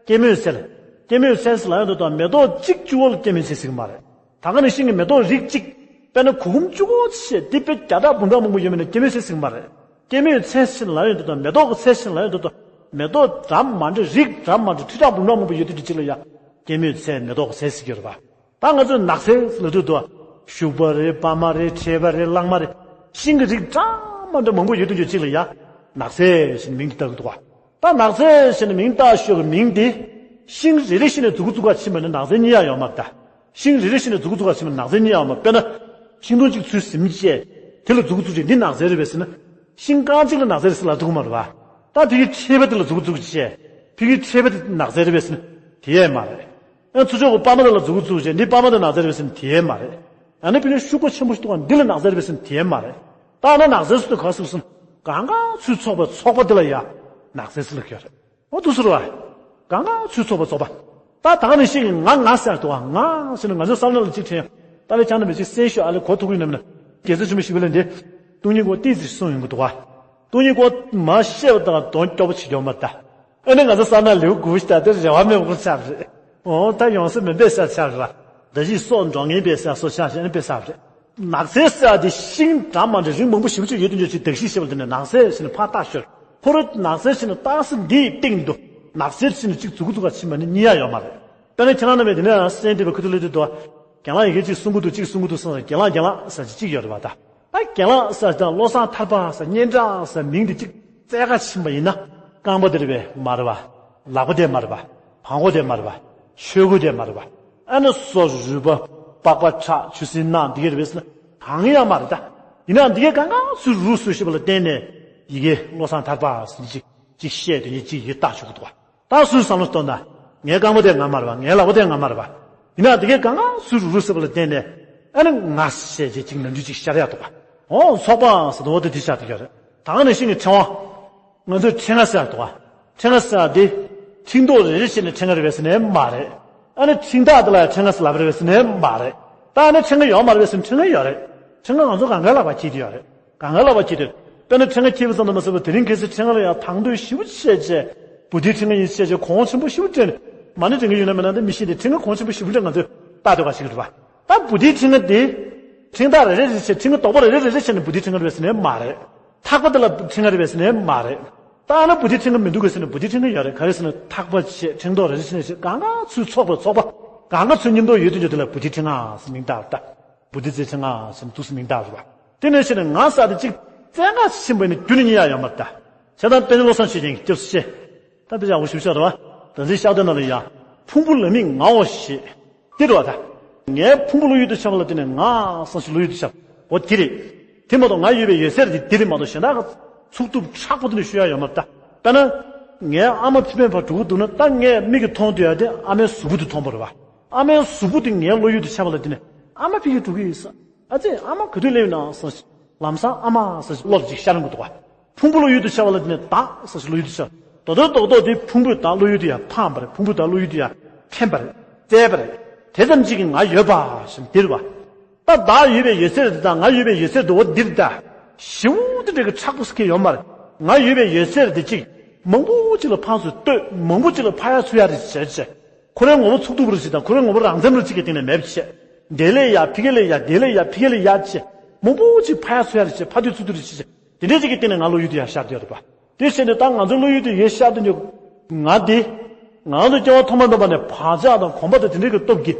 སྐྱེད་མོས་ཚལ། སྐྱེད་མོས་ཚལ་ཟེར་ལབ་ཡ་འདུག་ད་མེ་ཏོག་གཅིག་གཅིག་པོ་ལ་སྐྱེད་མོས་ཚལ་ཟེར་གི་མ་རེད། ད་ག་ནང་བཞིན་གྱི་མེ་ཏོག་རིགས་གཅིག་དཔེར་ན་གུར་གུམ་གཅིག་པོ་ཅིག་བྱས་འདི་དཔེ་བརྒྱ་ཕྲག་འབུམ་ཕྲག་མང་པོ་ཡོད་མིན་ན་སྐྱེད་མོས་ཚལ་ཟེར་གི་མ་རེད། སྐྱེད་མོས་ཚལ་ཟེར་ལབ་ཡ་འདུག་ད་མེ་ཏོག་གི་ཚལ་ཟེར་ལབ་ཡ་འདུག་ད་མེ་ཏོག་འདྲ་མ་འདྲ་རིགས་འདྲ་མ་འདྲ་ཁྲི་ཕྲག་འབུམ་ཕྲག་མང་པོ་ཡོད་དུས་དེ་གཅིག་ལ་ཡ། སྐྱེད་མོས་ཚལ་མེ་ཏོག་གི་ཚལ་ཟེར་གྱི་ཡོད་རེད་པ། ད་ང་ཚོས་ནགས་ཚལ་ལབ་དུས་དུ། ཤུག་པ་རེད། པདྨ་རེད། ཁྲེས་པ་རེད། གླང་མ་རེད། ཤིང་གི་རིགས་འདྲ་མ་འདྲ་མང་པོ་ཡོད་དུས་ཅིག་ལ་ཡ། ནགས་ཚལ་ཞེས་མིང་དེ་བཏགས་ཀྱི་འདུག་ག་ད་ནགས་ཚལ་ཞེས་མིང་བཏགས་ཤོག་གི་མིང་དེ། ཤིང་རེ་རེ་བཞིན་ནས་མཛུབ་གུ་བཙུགས་ག་ཕྱིན་པ་ནི་ནགས་ཚལ་རྙེད་ཡ་ཡོད་མ་རེད་ད། ཤིང་རེ་རེ་བཞིན་ནས་མཛུབ་གུ་བཙུགས་ག་ཕྱིན་པ་ནི་ནགས་ཚལ་རྙེད་ཡ་ཡོད་མ་རེད། དཔེར་ན། ཤིང་སྡོང་གཅིག་ཚུར་ཟིན་བྱས། དེ་ལ་མཛུབ་གུ་བཙུགས་བྱས་འདི་ནགས་ཚལ་རེད་པས་ཟེར་ན། ཤིང་རྐང་གཅིག་ལ་ནགས་ཚལ་རེད་ཟེར་ལབ་ཐུབ་ཀྱི་མ་རེད་པ། ད་དེ་གི་ཁྲེས་པ་དེ་ལ་མཛུབ་གུ་བཙུགས་བྱས། ཕ་གིའི་ཁྲེས་པ་དེ་ནགས་ཚལ་རེད་པས་ཟེར་ན། དེ་ཡས་མ་རེད། ཨ་ཚུར་ཕྱོགས་ཀྱི་པདྨ་དེ་ལ་མཛུབ་གུ་བཙུགས་བྱས་འདི་པདྨ་དེ་ནགས་ཚལ་རེད་པས་ཟེར་ན་དེ་ཡས་མ་རེད། ཨ་ནི་དཔེར་ན་ཤུག་པ་ཆེན་པོ་ཞིག་འདུག་ག་འདི་ལ་ནགས་ཚལ་རེད་པས་ཟེར་ན་དེ་ཡས་མ་རེད། ད་ཨ་ན་ནགས་ཚལ་ཟེར་དུས་ག་རེ་ཟེར་ཟེར་ན། གང་ག་ཚུར་ཚོགས་པའི་ཚོགས་པ་དེ་ལ་ཡ། ནགས་ཚལ་ཟེར་ལབ་ཀྱི་ཡོད་རེད། འོ་འདུག་ཟེར་བ། གང་ག་ཚུར་ཚོགས་པའི་ཚོགས་པ། ད་ད་ག་ནང་བཞིན་གྱི་ང་ང་ཟེར་འདུག་ག་ང་ཟེར་ན་ང་ཚོའི་བསམ་བློ་ལ་གཅིག་དྲན་ཡོང་། ད་ལས་ཆང་ན་མི་གཅིག་གསན་ཤོག་ཨ་ལས་གོ་ཐུག་གི་ནམ་ན། རྒྱལ་སྲས་ཆེན་པོ་ཞི་བ་ལྷ་འདི། སྟོང་ཉིད་སྐོར་ཏོག་ཙམ་གསུངས་ཡོང་གི་འདུག་བ། སྟོང་ཉིད་སྐོར་མར་བཤད་པ་དང་དོན་སྐྱོ་པོ་བྱེད་ཀྱི་ཡོད་མ་རེད་ད། ཨ་ནི་ང་ཚོ་བསམ་ན་ལེའུ་དགུ་པ་ཞིག་ད་དེ་རེ་བ་མེད་པ་ཆགས་རེད། འོ་ད་ཡོང་ས་མེད་པའི་ས་ཆགས་རེད་བ། ད་གཞི་སྲོག་འགྲོ་ངེས་པའི་ས་སོ་ཆགས་ཤེས་ཨ་ནི་པའི་ས་རེད། ནགས་ཚལ་ས་དེ་ཤིང་འདྲ་མ་འདྲ་རིགས་མང་པོ་ཞེ་པོ་ཅིག་ཡོད་དུས་ཅི་གདགས་གཤིས་ཤེས་པ་དེ་ནི་ནགས་ཚལ་ཞེས་ནི་ཕར་བཏགས་ཤོར། ཁོ་རང་ནགས་ཚལ་ཞེས་ནི་རྟགས་གསལ་འདིའི་སྟེང་དུ་ནགས་ཚལ་ཞེས་ནི་གཅིག་མཛུབ་གུ་བཙུགས་པ་ཕྱིན་པ་ནི་རྙེད་ཡ་ཡོད་མ་རེད། དཔེར་ན་ཁྱེད་རང་རྣམ་པས་དེ་ནས་སེམས་བདེ་བའི་ཁུ་ཐུ་ལེ་དུ་དོ། རྒན་ལགས་ཡི་གེ་གཅིག་གསུང་གི་འདུག་གཅིག་གསུང་གི་འདུག་བསམ་ནས་རྒན་ལགས་རྒན་ལགས་ཟེར་གཅིག་ཡོད་རེད་བ་ད། ད་རྒན་ལགས་ཟེར་དང་བློ་བཟང་ཐར་པ་ཟེར་སྙན་གྲགས་ཟེར་མིང་དེ་གཅིག་བཙལ་ག་ཕྱིན་པ་ཡིན་ན། རྐང་པ་དེ་རེད་པས་མ་རེད་བ། ལག་པ་དེ་མ་རེད་བ། བྲང་ཁོག་དེ་མ་རེད་བ། ཆོས་གོས་དེ་མ་རེད་བ། ཨ་ནི་སོ་རུས་པ། པགས་པ། ཁྲག་ཆུ་སྲིན་རྣག་འདི་གས་རེད་པས་ཟེར་ན་གང་ཡང་མ་རེད་ད། ཡིན་ནའང་འདི་གས་གང་ག་ཚུར་རུས་སུ་ཤེས་པ་ལ་བརྟེན་ནས་ཡི་གེ་བློ་བཟང་ཐར་པ་ཟེར་གཅིག་གཅིག་བཤད་དེ་ནི་གཅིག་ཡིད་བརྟག་ཆོག་གི་འདུག་བ། ད་སུས་བསམ་བློ་གཏོང་ན། ངའི་རྐང་པ་དེ་ང་མ་རེད་པ། ངའི་ལག་པ་དེ་ང་མ་རེད་པ། ཡིན་ན་དེ་གས་གང་ག་སུས་རུ་རུ་ཟེར་བ་ལ་བརྟེན་ནས། ཨ་ནི་ང་ཞེས་བྱས་ཅིག་ནམ་རྒྱུན་ཅིག་ཤར་ཡག་འདུག་པ། འོ་ཚོགས་པ་ཟེར་དུས་འོ་དེ་དེ་ཤར་དུ་ཡོད་རེད། ད་ག་ནང་བཞིན་གྱི་ཕྲེང་བ། ང་ཚོས་ཕྲེང་བ་ཟེར་འདུག་པ། ཕྲེང་བ་ཟེར་དེ། ཕྲེང་རྡོག་རེ་རེ་བྱས་ནས་ཕྲེང་བ་རེད་པས་ཟེར་ནས་མ་རེད། ཨ་ནི་ཕྲེང་ཐག་དེ་ལ་ཡང་ཕྲེང་བ་ཟེར་ལབ་པ་རེད་པས་ཟེར་ནས་མ་རེད། ད་ཨ་ནི་ཕྲེང་བ་ཡོད་མ་རེད་པས་ཟེར་ན་ཕྲེང་བ་ཡོད་རེད། ཕྲེང་བ་ང་ཚོ་གང་ག་ལག་པ་འཁྱེར་དུ་ཡོད་རེད། གང་ག་ལག་པ་འཁྱེར་དུས། དཔེར་ན་ཕྲེང་བ་འཁྱེར་བ་ཙམ་དུ་མ་ཟད་པར་དེ་རིང་ཁ་སང་ཕྲེང་བ་ལ་ཡང་དང་དོད་ཞེ་པོ་བྱས་བྱས། བུ་དེའི་ཕྲེང་བ་ཡིན་བྱས་བྱས་གོང་ཆེན་པོ་ཞེ་པོ་སྤྲད་ནས། མ་ཎི་འདོན་གྱི་ཡོད་ན་མེད་ན་དེ་མི་ཤེས་ཏེ་ཕྲེང་བ་གོང་ཆེན་པོ་ཞེ་པོ་འདྲ་ང་ཚོས་བཏགས་སྡོད་པ་ཞིག་རེད་པ། ད་བུ་དེའི་ཕྲེང་བ་དེ། ཕྲེང་ཐག་རེ་རེ་རེ་བྱས་ཕྲེང་བ་རྡོག་པ་རེ་རེ་རེ་རེ་བྱས་ནས་བུ་དེའི་ཕྲེང་བ་རེད་པས་ཟེར་ནས་མ་རེད། ཐག་པ་དེ་ལ་ཕྲེང་བ་རེད་པས་ཟེར་ནས་མ་རེད། ད་ཨ་ན་བུ་དེའི་ཕྲེང་བ་མི་འདུག་གས་ཟེར་ན་བུ་དེའི་ཕྲེང་བ་ཡོད་རེད། ག་རེ་ཟེར་ན་ཐག་པ་བྱས་ཕྲེང་རྡོག་རེ་རེ་བྱས་ནས་བྱས་གང་ག་ཚུར་ཚོགས་པ་ཚོགས་པ། གང་ག་ཚུར་མཉམ་དུ་ཡོད་དུས་ཅི་དེ་ལ་བུ་དེའི་ཕྲེང་བ་ཟེར་མིང་བཏགས་པ་ད། བུ་དེ་ཚོའི་ཕྲེང་བ་ཟེར་ནས་འདུག་སེ་མིང་བཏགས་རེད་པ། དེ་ནས་བྱས་ནས་ང་ཟེར་དེ་གཅིག་བཙལ་ག་ཕྱིན་པ་ཡིན་ན་རྒྱུན་ནས་རྙེད་ཡ་ཡོད་མ་རེད་ད། བྱས་ཙང་དཔེར་ན་བློ་བཟང་ཆོས་རྒྱན་གྱིས་སྐྱབས་སུ་མཆི། ད་དཔེ་ཡག་པོ་ཞིག་བཞག་རེད་པ། བདག་འཛིན་ཤར་དོན་ནང་ལ་ཡང་། ཕུང་པོ་ལ་དམིགས་ངའོ་ཞེས། དེ་རེད་པ་ད། ངའི་ཕུང་པོ་བློ་ཡུལ་དུ་ཤར་བ་ལ་བརྟེན་ནས་ང་བསམ་ཞིང་བློ་ཡུལ་དུ་ཤར། འོ་དེ་རེད། དེ་མ་གཏོགས་ང་ཡོད་པའི་ཡོད་ཚད་དེ་དེ་རེད་མ་གཏོགས་གཞན་དག་ཚུགས་ཐུབ་མཁྲེགས་པོ་དེ་འདྲ་ཞུ་ཡ་ཡོད་མ་རེད་ད། དཔེར་ན། ངའི་ཨ་མ་མཆིན་པའི་བར་འགྲོ་གི་འདུག་ན་ད་ངས་མིག་གིས་མཐོང་ཐུབ་ཡ་དེ་ཨ་མའི་གཟུགས་པོ་དེ་མཐོང་བ་རེད་པ། ཨ་མའི་གཟུགས་པོ་དེ་ངའི་བློ་ཡུལ་དུ་ཤར་བ་ལ་བརྟེན་ནས་ཨ་མ་ཕ་གིར་འགྲོ་གི་ཡིན་ས། ཨ་ཙི་ཨ་མ་ག་དུས་སླེབས་ཡོང་ན་བསམ་ཞིང་ལམ་སང་ཨ་མ་བསམ་ཞིང་བློ་ལ་ཅིག་ཤར་ཡོང་གི་འདུག་ག་ཕུང་པོ་བློ་ཡུལ་དུ་ཤར་བ་ལ་བརྟེན་ནས་བདག་བསམ་ཞིང་བློ་ཡུལ་དུ་ཤར། རྡོག་རྡོག་རྡོག་རྡོག་དེ་ཕུང་པོས་བདག་བློ་ཡུལ་དུ་ཡང་འཕངས་པ་རེད། ཕུང་པོས་བདག་བློ་ཡུལ་དུ་ཡང་འཐེན་པ་རེད། བཙལ་བ་རེད། དེ་ཙམ་གཅིག་གིས་ང་ཡོད་པ་ཞིག་འདིར་བ། ད་བདག་ཡོད་པའི་ཡོད་ཚད་དེ་དང་ང་ཡོད་པའི་ཡོད་ཚད་དེ་འོ་འདིར་ད། ཞེ་པོ་དེ་འདྲ་གི་མཁྲེགས་པོ་ཟེར་མཁན་ཡོད་མ་རེད། ང་ཡོད་པའི་ཡོད་ཚད་དེ་གཅིག་མང་པོ་གཅིག་ལ་ཕངས་སུ་ལྟོས། མང་པོ་གཅིག་ལ་ཕངས་ཡ་ཚུགས་ཡ་རེད་བྱས་བྱས། ཁོ་རའི་ངོ་བོ་ཚུགས་ཐུབ་པ་རེད་ཅིག་དང་ཁོ་རའི་ངོ་བོ་རང་འཚམ་རེད་ཅིག་གི་སྟེང་ནས་མེད་པ་བྱས། འདི་ལས་ཡར་ཕ་གི་ལས་ཡར་འདི་ལས་ཡར་ཕ་གི་ལས་ཡར་བྱས། མང་པོ་གཅིག་ཕངས་ཡ་ཚུགས་ཡ་རེད་བྱས་ཕངས་དུས་ཚུགས་དུས་རེད་བྱས་བྱས། དེ་འདྲའི་ཅིག་གི་སྟེང་ནས་ང་བློ་ཡུལ་དུ་ཡར་ཤར་བསྡད་ཡོད་རེད་པ། དེ་བྱས་ནས་ད་ང་ཚོ་བློ་ཡུལ་དུ་ཡར་ཤར་བསྡད་ཡོད། ང་དེ། ང་རང་ཚོ་སྐྱེ་བ་ཐོག་མ་འདོད་པ་ནས་བག་ཆགས་དང་གོམས་པ་དང་དེ་འདྲའི་གི་སྟོབས་ཀྱིས།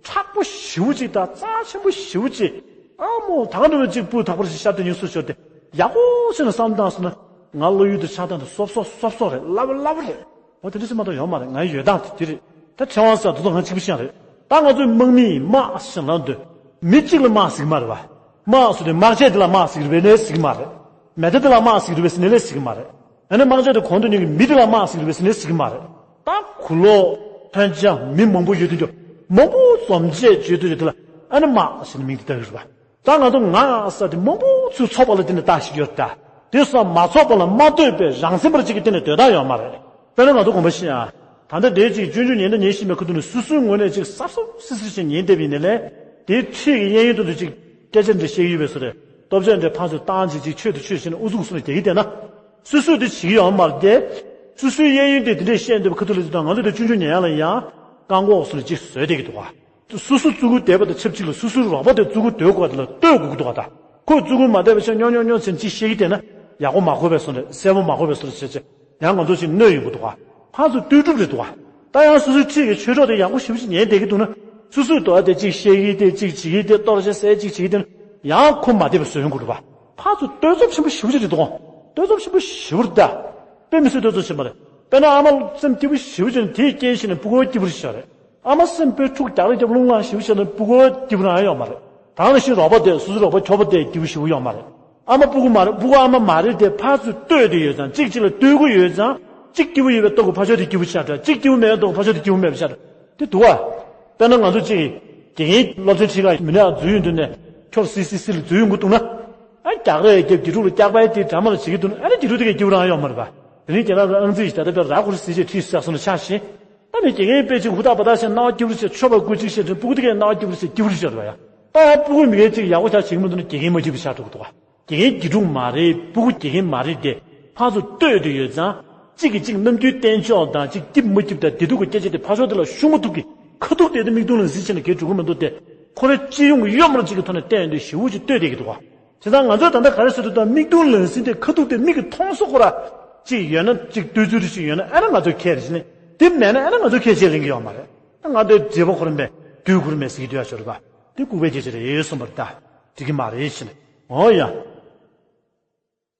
མཁྲེགས་པོ་ཞེ་པོ་ཅིག་དང་རྩ་ཆེན་པོ་ཞེ་པོ་ཅིག་ཨ་མོ་ད་ག་འདྲ་བའི་ཅིག་སྤུས་དག་པོ་ཞིག་ཤར་བསྡད་ཡོད་སུ་ཞོར་དེ། ཡག་པོ་བྱས་ནས་བསམ་བཏང་སོང་ན། ང་བློ་ཡུལ་དུ་ཤར་སྟངས་དེ་སོབ་སོབ་སོབ་སོབ་རེད། སླ་པོ་སླ་པོ་རེད། འོ་དེ་འདྲ་ཞིག་མ་གཏོགས་ཡོད་མ་རེད། ང་ཡོད་སྟངས་དེ་དེ་རེད། ད་ཕྲེང་བ་ཟེར་དེ་ཚོ་ང་གཅིག་པུ་ཤེས་རེད། ད་ང་ཚོའི་དམག་མི་ཡིས་དམག་ཞེས་ལབ་དུས། མི་གཅིག་ལ་དམག་ཟེར་གྱི་མ་རེད་པ། དམག་ཟེར་དུས་དམག་ཆས་དེ་ལ་དམག་ཟེར་གྱི་རེད་པས་ནས་ཟེར་གྱི་མ་རེད། མེ་མདའ་དེ་ལ་དམག་ཟེར་གྱི་རེད་པས་ཟེར་ནས་ལས་ཟེར་གྱི་མ་རེད། ཨ་ནི་དམག་ཆས་དེ་གོང་དུ་ཉོན་གྱི་མི་དེ་ལ་དམག་ཟེར་གྱི་རེད་པས་ཟེར་ནས་ལས་ཟེར་གྱི་མ་རེད། ད་གུ་ལོག་ཐོན་ཅང་མི་མང་པོ་ཡོད་དུས་ཀྱང་མང་པོ་འཛོམས་བྱས་བྱོས་དུས་ཀྱང་དེ་ལ་ཨ་ནི་དམག་ཟེར་ནས་མིང་དེ་བཏགས་ཀྱི་རེད་པ། ད་ང་ཚོ་ང་ཟེར་དེ་མང་པོ་ཚུར་ཚོགས་པ་ལ་བརྟེན་ནས་བཏགས་ཤིག་ཡོད་ད། དེ་སོགས་མ་ཚོགས་པ་ལ་མ་ལྟོས་པའི་རང་སེམས་པར་གཅིག་གི་སྟེང་ནས་སྡོད་སྟངས་ཡོད་མ་རེད། དཔེར་ན་ང་ཚོ་དགོངས་པ་བཞེས་ཨ། ད་ལྟ་དེ་གཅིག་སྤྱོད་འཇུག་ཉན་ད་ཉན་བཞིན་པའི་ཁ་ཐུག་ནས་སོ་སོའི་ངོས་ནས་གཅིག་སབ་སབ་སི་སི་ཞིག་ཉན་བསྡད་པ་ཡིན་ནའི་ལས། དེའི་འཁྲིས་ཀྱི་གཡས་གཡོན་དུ་འདུག་ཅིག་སྐད་ཆ་འདྲ་བཤད་ཀྱི་ཡོད་པའི་བཟོ་རེད། སྟོབས་ཆེན་འདྲ་ཕར་ཚུར་བཏང་བྱས་ཅིག་ཆོས་དང་ཆོས་བྱས་ནས་ཨུ་ཚུགས་གསུམ་ལ་རྒྱག་གི་བསྡད་ན། སོ་སོས་དེ་བྱེད་ཀྱི་ཡོད་མ་རེད་དེ། སོ་སོའི་གཡས་གཡོན་དེ་དེ་འདྲས་བཤད་འདུག་པའི་ཁ་ཐུག་ལ་ཅིག་དང་ང་ཚོ་དེ་སྤྱོད་འཇུག་ཉན་ཡག་ལ་ཡང་བཀག་འགོག་གསུམ་ལ་ཅིག་བཟོས་བསྡད་ཀྱི་འདུག་ག་སོ་སོ་བཙུགས་སྐུ་བསྡད་པ་དང་ཆབས་ཅིག་ལ་སོ་སོའི་རོགས་པ་དེ་བཙུགས་སྐུ་སྡོད་དགོས་པ་དེ་ལ་ལྟོས་དགོས་ཀྱི་འདུག་ག་ད་ཁོས་བཙུགས་སྐུ་མ་བསྡད་པ་བྱས་སྨྱོ་སྨྱོ་སྨྱོ་བྱས་ཅིག་བཤད་ཀྱི་བསྡད་ན་ཡག་པོ་མ་གོ་བའི་བཟོ་འདྲ་གསལ་པོ་མ་གོ་བའི་བཟོ་འདྲ་བྱས་བྱས་ཡང་ང་ཚོ་ཅིག་གནོད་ཡོང་གི་འདུག་ག་ཕར་ཚུར་ལྟོས་གྲུབ་རེད་འདུག་ག་ད་ཡང་སོ་སོའི་འཁྲིས་ཀྱི་ཆོས་གྲོགས་དེ་ཡག་པོ་ཞེ་པོ་ཅིག་ཉན་བསྡད་ཀྱི་འདུག་ན་སོ་སོའི་དོ་བ་དེ་ཅིག་བཤད་ཀྱི་དེ་ཅིག་བྱེད་ཀྱི་དེ་གཏོར་བཤད་ཟེར་ཅིག་བྱེད་ཀྱི་དེ་ཡང་ཁོ་མ་བསྡད་པའི་བཟོ་ཡོང་གི་འདུག་ག་ཕར་ཚུར་ལྟོས་ཚབས་ཆེན་པོ་ཞེ་པོ་ཅིག་རེད་འདུག་ག་ལྟོས་ཚབས་ཆེན་པོ་ཞེ་པོ་རེད་ད། དཔེ་མི་སྲིད་ལྟོས་ཚབས་ཆེན་པོ་རེད། དཔེར་ན་ཨ་མ་སེམས་སྐྱིད་པོ་ཞེ་པོ་ཅིག་ནས་དེའི་རྐྱེན་བྱས་ནས་སྤུ་གུ་སྐྱིད་པོ་རེད་ཤག་རེད། ཨ་མ་སེམས་དཔེ་འཁྲུག་རྒྱག་རེས་རྒྱབ་རླུང་ལངས་ཞེ་པོ་ཅིག་ནས་སྤུ་གུ་སྐྱིད་པོ་རང་ཡང་ཡོད་མ་རེད། ད་ག་ནང་བཞིན་རོགས་པ་དེ་སོ་སོའི་རོགས་པ་ཁྱོ་པ་དེ་སྐྱིད་པོ་ཞེ་པོ་ཡོད་མ་རེད། ཨ་མ་སྤུ་གུ་མ་རེད། སྤུ་གུ་ཨ་མ་མ་རེད་དེ་ཕར་ཚུར་ལྟོས་དེ་ཡོད་ཙང་གཅིག་གཅིག་ལ་ལྟོས་གི་ཡོད་ཙང་གཅིག་སྐྱིད་པོ་ཡོད་པའི་སྟོབས་ཀྱིས་ཕར་ཕྱོགས་དེ་སྐྱིད་པོ་ཆགས་འདྲ་གཅིག་སྐྱིད་པོ་མེད་པའི་སྟོབས་ཀྱིས་ཕར་ཕྱོགས་དེ་སྐྱིད་པོ་མེད་པ་ཆགས་འདྲ་དེ་འདུག་ག་དཔེར་ན་ང་ཚོ་གཅིག་དགེ་རྒན་སློབ་ཚན་ཁྲིད་ག་མི་སྣ་འཛུལ་ཡོང་དུས་ནས་ཁྱོད་སི་སི་སི་ལ་འཛུལ་ཡོང་གི་འདུག་ན། ཨ་རྒྱག་རེས་རྒྱབ་དགེ་ཕྲུག་ལ་སྐྱག་པ་དེ་འདྲ་མ་ལ་བྱེད་ཀྱི་འདུག་ན་ཨ་ནི་དགེ་ཕྲུག་དེ་གས་སྐྱིད་པོ་རང་ཡོད་མ་རེད་པ། དེ་རིང་རྒན་ལགས་ཀྱི་ཨང་རྩིས་ཤིག་ད་ལྟ་བའི་ར་ཁོ་རི་སི་ཅེ་ཁྲིད་ཟེར་སོང་ན་ཆགས་ཤིང་། ད་ནི་དགེ་རྒན་དཔེ་ཅིག་ཧུར་ཐག་པ་ཐག་བྱས་ནས་སྣང་བ་སྐྱིད་པོ་བྱས་ཆོས་པ་སྐུ་གཅིག་བཤད་དུས་སྤུ་གུ་དེ་གས་སྣང་བ་སྐྱིད་པོ་བྱས་སྐྱིད་པོ་བྱས་རེད་པ་ཡ། ད་ཡང་སྤུ་གུ་མི་སྒེར་གཅིག་ཡག་པོ་ཆགས་བྱེད་ཀྱི་མི་འདུག་ན་དགེ་རྒན་མ་སྐྱིད་པ་ཆགས་འགྲོ་གི་འདུག་ག་དགེ་རྒན་དགེ་ཕྲུག་མ་རེད། སྤུ་གུ་དགེ་རྒན་མ་རེད་དེ། ཕར་ཚུར་ལྟོས་དེ་ཡོད་ཙང་། གཅིག་གིས་གཅིག་རྣམ་འགྱུར་བསྟན་ཕྱོགས་དང་གཅིག་སྐྱིབས་མ་སྐྱིབས་དང་བདེ་སྡུག་གི་སྐད་ཆ་དེ་ཕར་ཕྱོགས་དེ་ལ་ཤུགས་མ་ཐུག་གི། ཁ་ཐུག་དེ་དེ་མིག་མཐོང་ལག་ཟིན་བྱས་ན་གས་འགྲོ་གི་མི་འདུག་སྟེ། ཁོ་རང་སྤྱི་ཡོངས་ཀྱི་གཡོ་མར་གཅིག་གི་ཐོག་ནས་བལྟས་ཡོང་དུས་ཞེ་པོ་ཅིག་ལྟོས་བསྡད་ཀྱི་འདུག་བ། བྱས་ཙང་ང་ཚོས་ད་ལྟ་ག་རེ་ཟེར་དུས་ད་མིག་མཐོང་ལག་ཟིན་དེ་ཁ་ཐུག་དེ་མིག་གིས་མཐོང་སོང་ཁོ་ར། གཅིག་ཡོད་ན་གཅིག་ལྟོས་ཚུལ་རེ་ཞིག་ཡོད་ན་ཨ་ན་ང་ཚོས་ཁས་རེ་ཞིག་ནི། དེ་མེད་ན་ཨ་ན་ང་ཚོས་ཁས་བྱས་ལེན་གྱི་ཡོད་མ་རེད། ང་ཚོའི་བགྲེས་པོ་ཁོ་རང་པས་དུས་འཁོར་མེད་ཟེར་གྱི་འདུག་ཡ་ཞོར་པ། དེ་ལྐུགས་པའི་སྐད་ཆ་རེད་གསུངས་པ་རེད་ད། འགྲིག་གི་མ་རེད་ཞེས་ནས། འོ་ཡ།